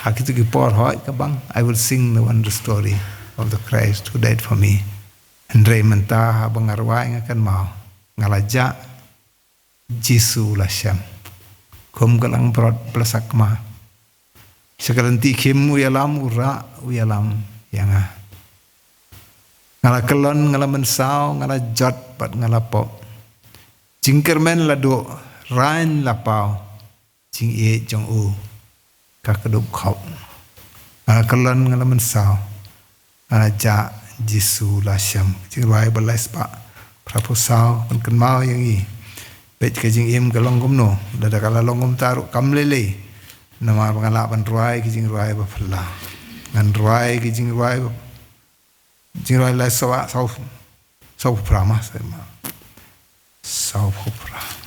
ha kito ki por hooid ka bang, I will sing the wondrous story of the Christ who died for me. Hynrei mynta haba nga rwai nga kynmaw, nga la jah, Jisu la shem. Kum ka langbrot ba la sakma. Sha ka lynti khim u ïalam, u rah u ïalam ïa nga. Nga la kyllon, nga la mynsaw, nga la jot bad nga la pop. Jingkyrmen la duh, rain la paw. Jingïeit jong u ka kdup khop. Nga la kyllon, nga la mynsaw, nga la jah, Jisu la shem. Jingrwai ba lai spah phra phew saw, kan kynmaw ïa ngi. Peit ka jingim ka long kumno, lada ka la long kumta ruh kam lei lei. Namar ba nga lah ban rwai ki jingrwai ba phylla. Ngan rwai ki jingrwai ba, jingrwai lai saw, saw, saw phra ma, saw ma. Saw phra.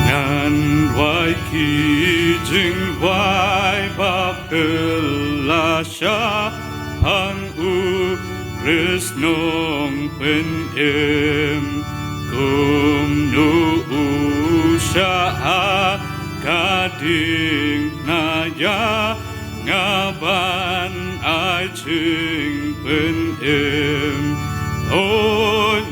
Ngan rwai ki jingrwai ba phylla shaphang u Khrist nongpynim, kumno u shah ha ka diengphna ïa nga ban ai jingpynim. O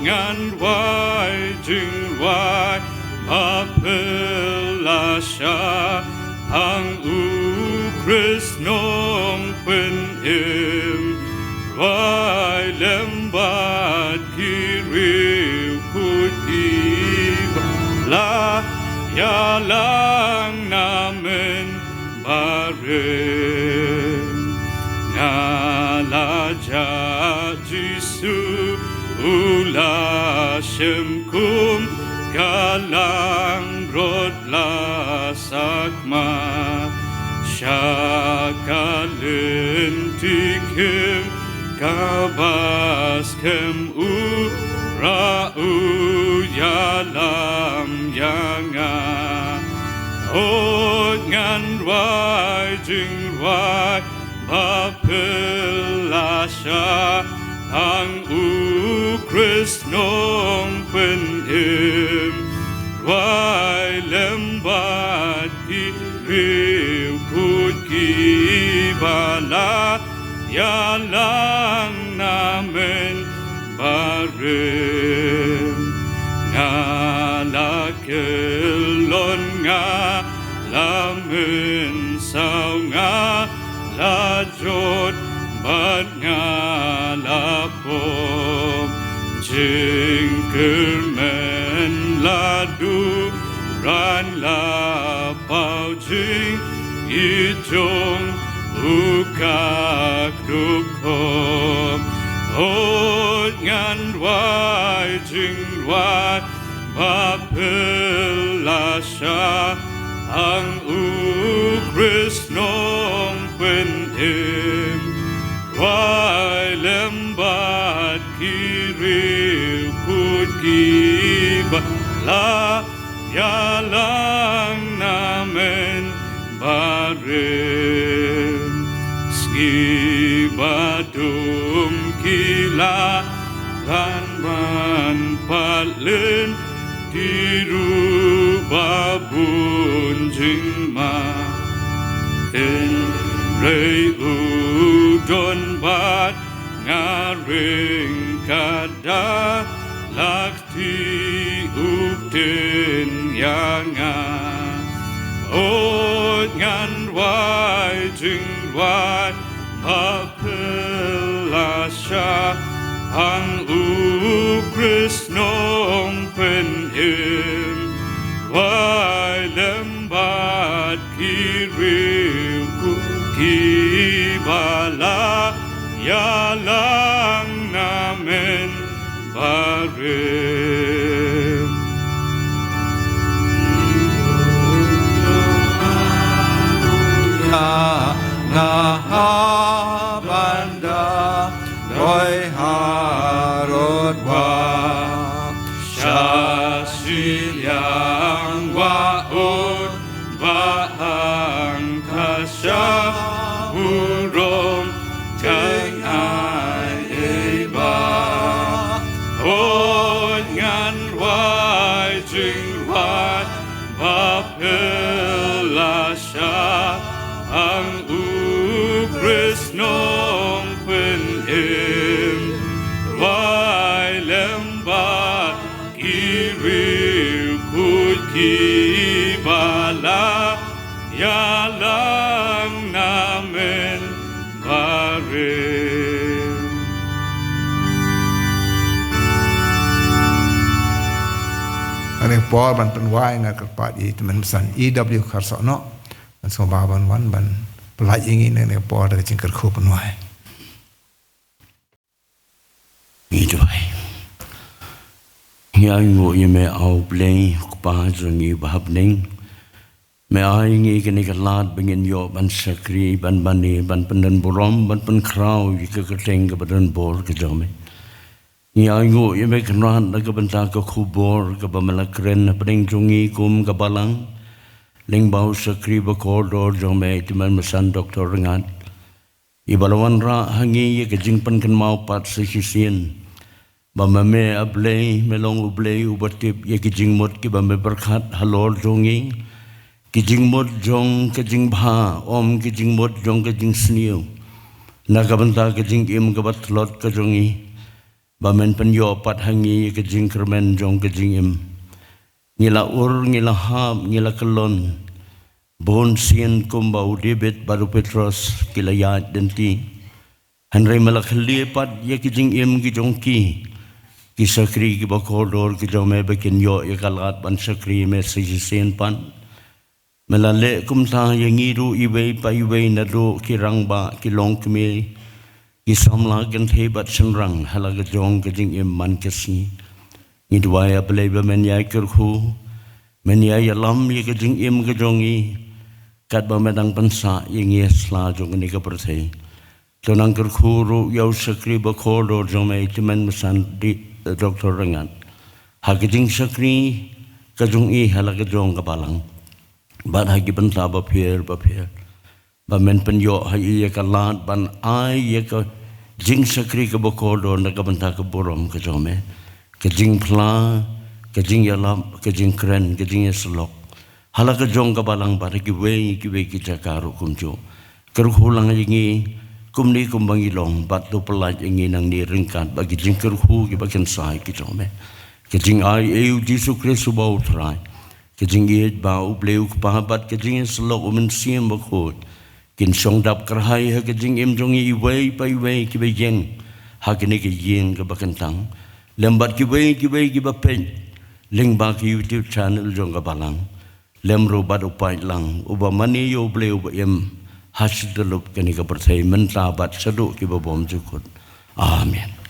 ngan rwai jingrwai ba phylla shaphang u Khrist nongpynim, rwai lem bad ki riewkhuid kiba la ïalang na mynbarim. Nga la jah, Jisu u la shem, kum ka langbrot la sakma. Sha ka lynti khim kaba skhem, u rah u ïalam ïa nga. O ngan rwai jingrwai ba phylla shaphang u Khrist nongpynim, rwai lem bad ki riewkhuid kiba la ïalang na mynbarim. Nga la kyllon, nga la mynsaw, nga la jot bad nga la pop. Jingkyrmen la duh, rain la paw, jingïeit jong u ka kdup khop. O ngan rwai jingrwai ba phylla shaphang Ang u Khrist nongpynim, rwai lem bad ki riewkhuid kiba la ïalang namen barim. Sngi ba dum ki la lan ban pat lynti ruh ba bun jingma. Hynrei u don bad nga ryngkat da la kti u ktien ïa nga. Oi ngan rwai jingrwai ba phylla sha, ang u Khrist nongpynim, rwai lem bad ki riewkhuid kiba la ïalang namen barim. Nga ha ban da roi harud wa sha shiliang wa un ba ang ka sha burom. Jeng ai ei ba oi ngan rwai jingrwai ba phylla sha, ang u Khrist nongpynim, rwai lem bad ki riewkhuid kiba la ïalang namen barim. Kane ka por ban pynwai nga kyrpad ïa i tymmen basan E W Kharsohnoh ban sngewbha ban wan ban pynlait ïa ngi kane ka por da ka jingkyrkhu pynwai. Ngi duwai. Ngi ainguh ïa me, A U Blei, U Kpa jong ngi ba ha bneng. Me ai ngi kane ka lad ba ngin ïoh ban shakri, ban mane, ban pyndon burom, ban pynkhraw ïa ka kyrteng kaba don bor ka jong me. Ngi ainguh ïa me Kynrad na ka bynta ka khubor kaba me la kren ha bneng jong ngi kum ka balang, lyngba u shakri ba kordor jong me, i tymmen basan Doctor Rngat. Iba la wanrah ha ngi ïa ka jingpynkynmaw pat sa shisien ba ma me A Blei, me long U Blei uba tip ïa ki jingmut kiba me pyrkhat halor jong ngi, ki jingmut jong ka jingbha, ym ki jingmut jong ka jingsniew, na ka bynta ka jingim kaba tlot ka jong ngi, ba men pynïoh pat ha ngi ïa ka jingkyrmen jong ka jingim. Ngi la ur, ngi la hap, ngi la kyllon. Bun sien kumba u David bad u Petros ki la ïaid lynti. Hynrei me la khlieh pat ïa ki jingim ki jong ki, ki shakri kiba kordor ki jong me, ba kin ïoh ïa ka lad ban shakri me sa shisien pat. Me la leh kumta ïa ngi ruh iwei pa iwei naduh ki rangbah, ki longkmie, ki samla kynthei bad shynrang ha la ka jong ka jingim man ka sngi. Ngi duwai A Blei ba men ïai kyrkhu, men ïai ïalam ïa ka jingim ka jong ngi, katba me dang pynsah ïa ngi ha sla jong kane ka pyrthei. To nang kyrkhu ruh ïa u shakri ba kordor jong me, i tymmen basan Doctor Rngat, ha ka jingshakri ka jong i ha la ka jong ka balang bad ha ki bynta bapher bapher, ba men pynïoh ha i ïa ka lad ban ai ïa ka jingshakri kaba kordor na ka bynta ka burom ka jong me, ka jingphla, ka jingïalap, ka jingkren, ka jingïasyllok ha la ka jong ka balang bad ha kiwei kiwei ki jaka ruh kumjuh. Kyrkhu lang ïa ngi kumne kumba ngi long, bad to pyllait ïa ngi nangne ryngkat bad ki jingkyrkhu kiba kynsai ki jong me. Ka jingai ei U Jisu Khrist uba U Trai, ka jingïeit ba U Blei U Kpa bad ka jingïasyllok U Mynsiem Bakhuid kin shong dap kyrhai ha ka jingim jong ngi iwei pa iwei kiba ïeng ha kane ka ïing kaba kyntang, lem bad kiwei kiwei kiba peit lyngba ka YouTube channel jong ka balang, lem ruh bad u paidlang uba mane ïa U Blei uba im ha shadulop kane ka pyrthei mynta bad shaduh kiba bymjukut. Amen.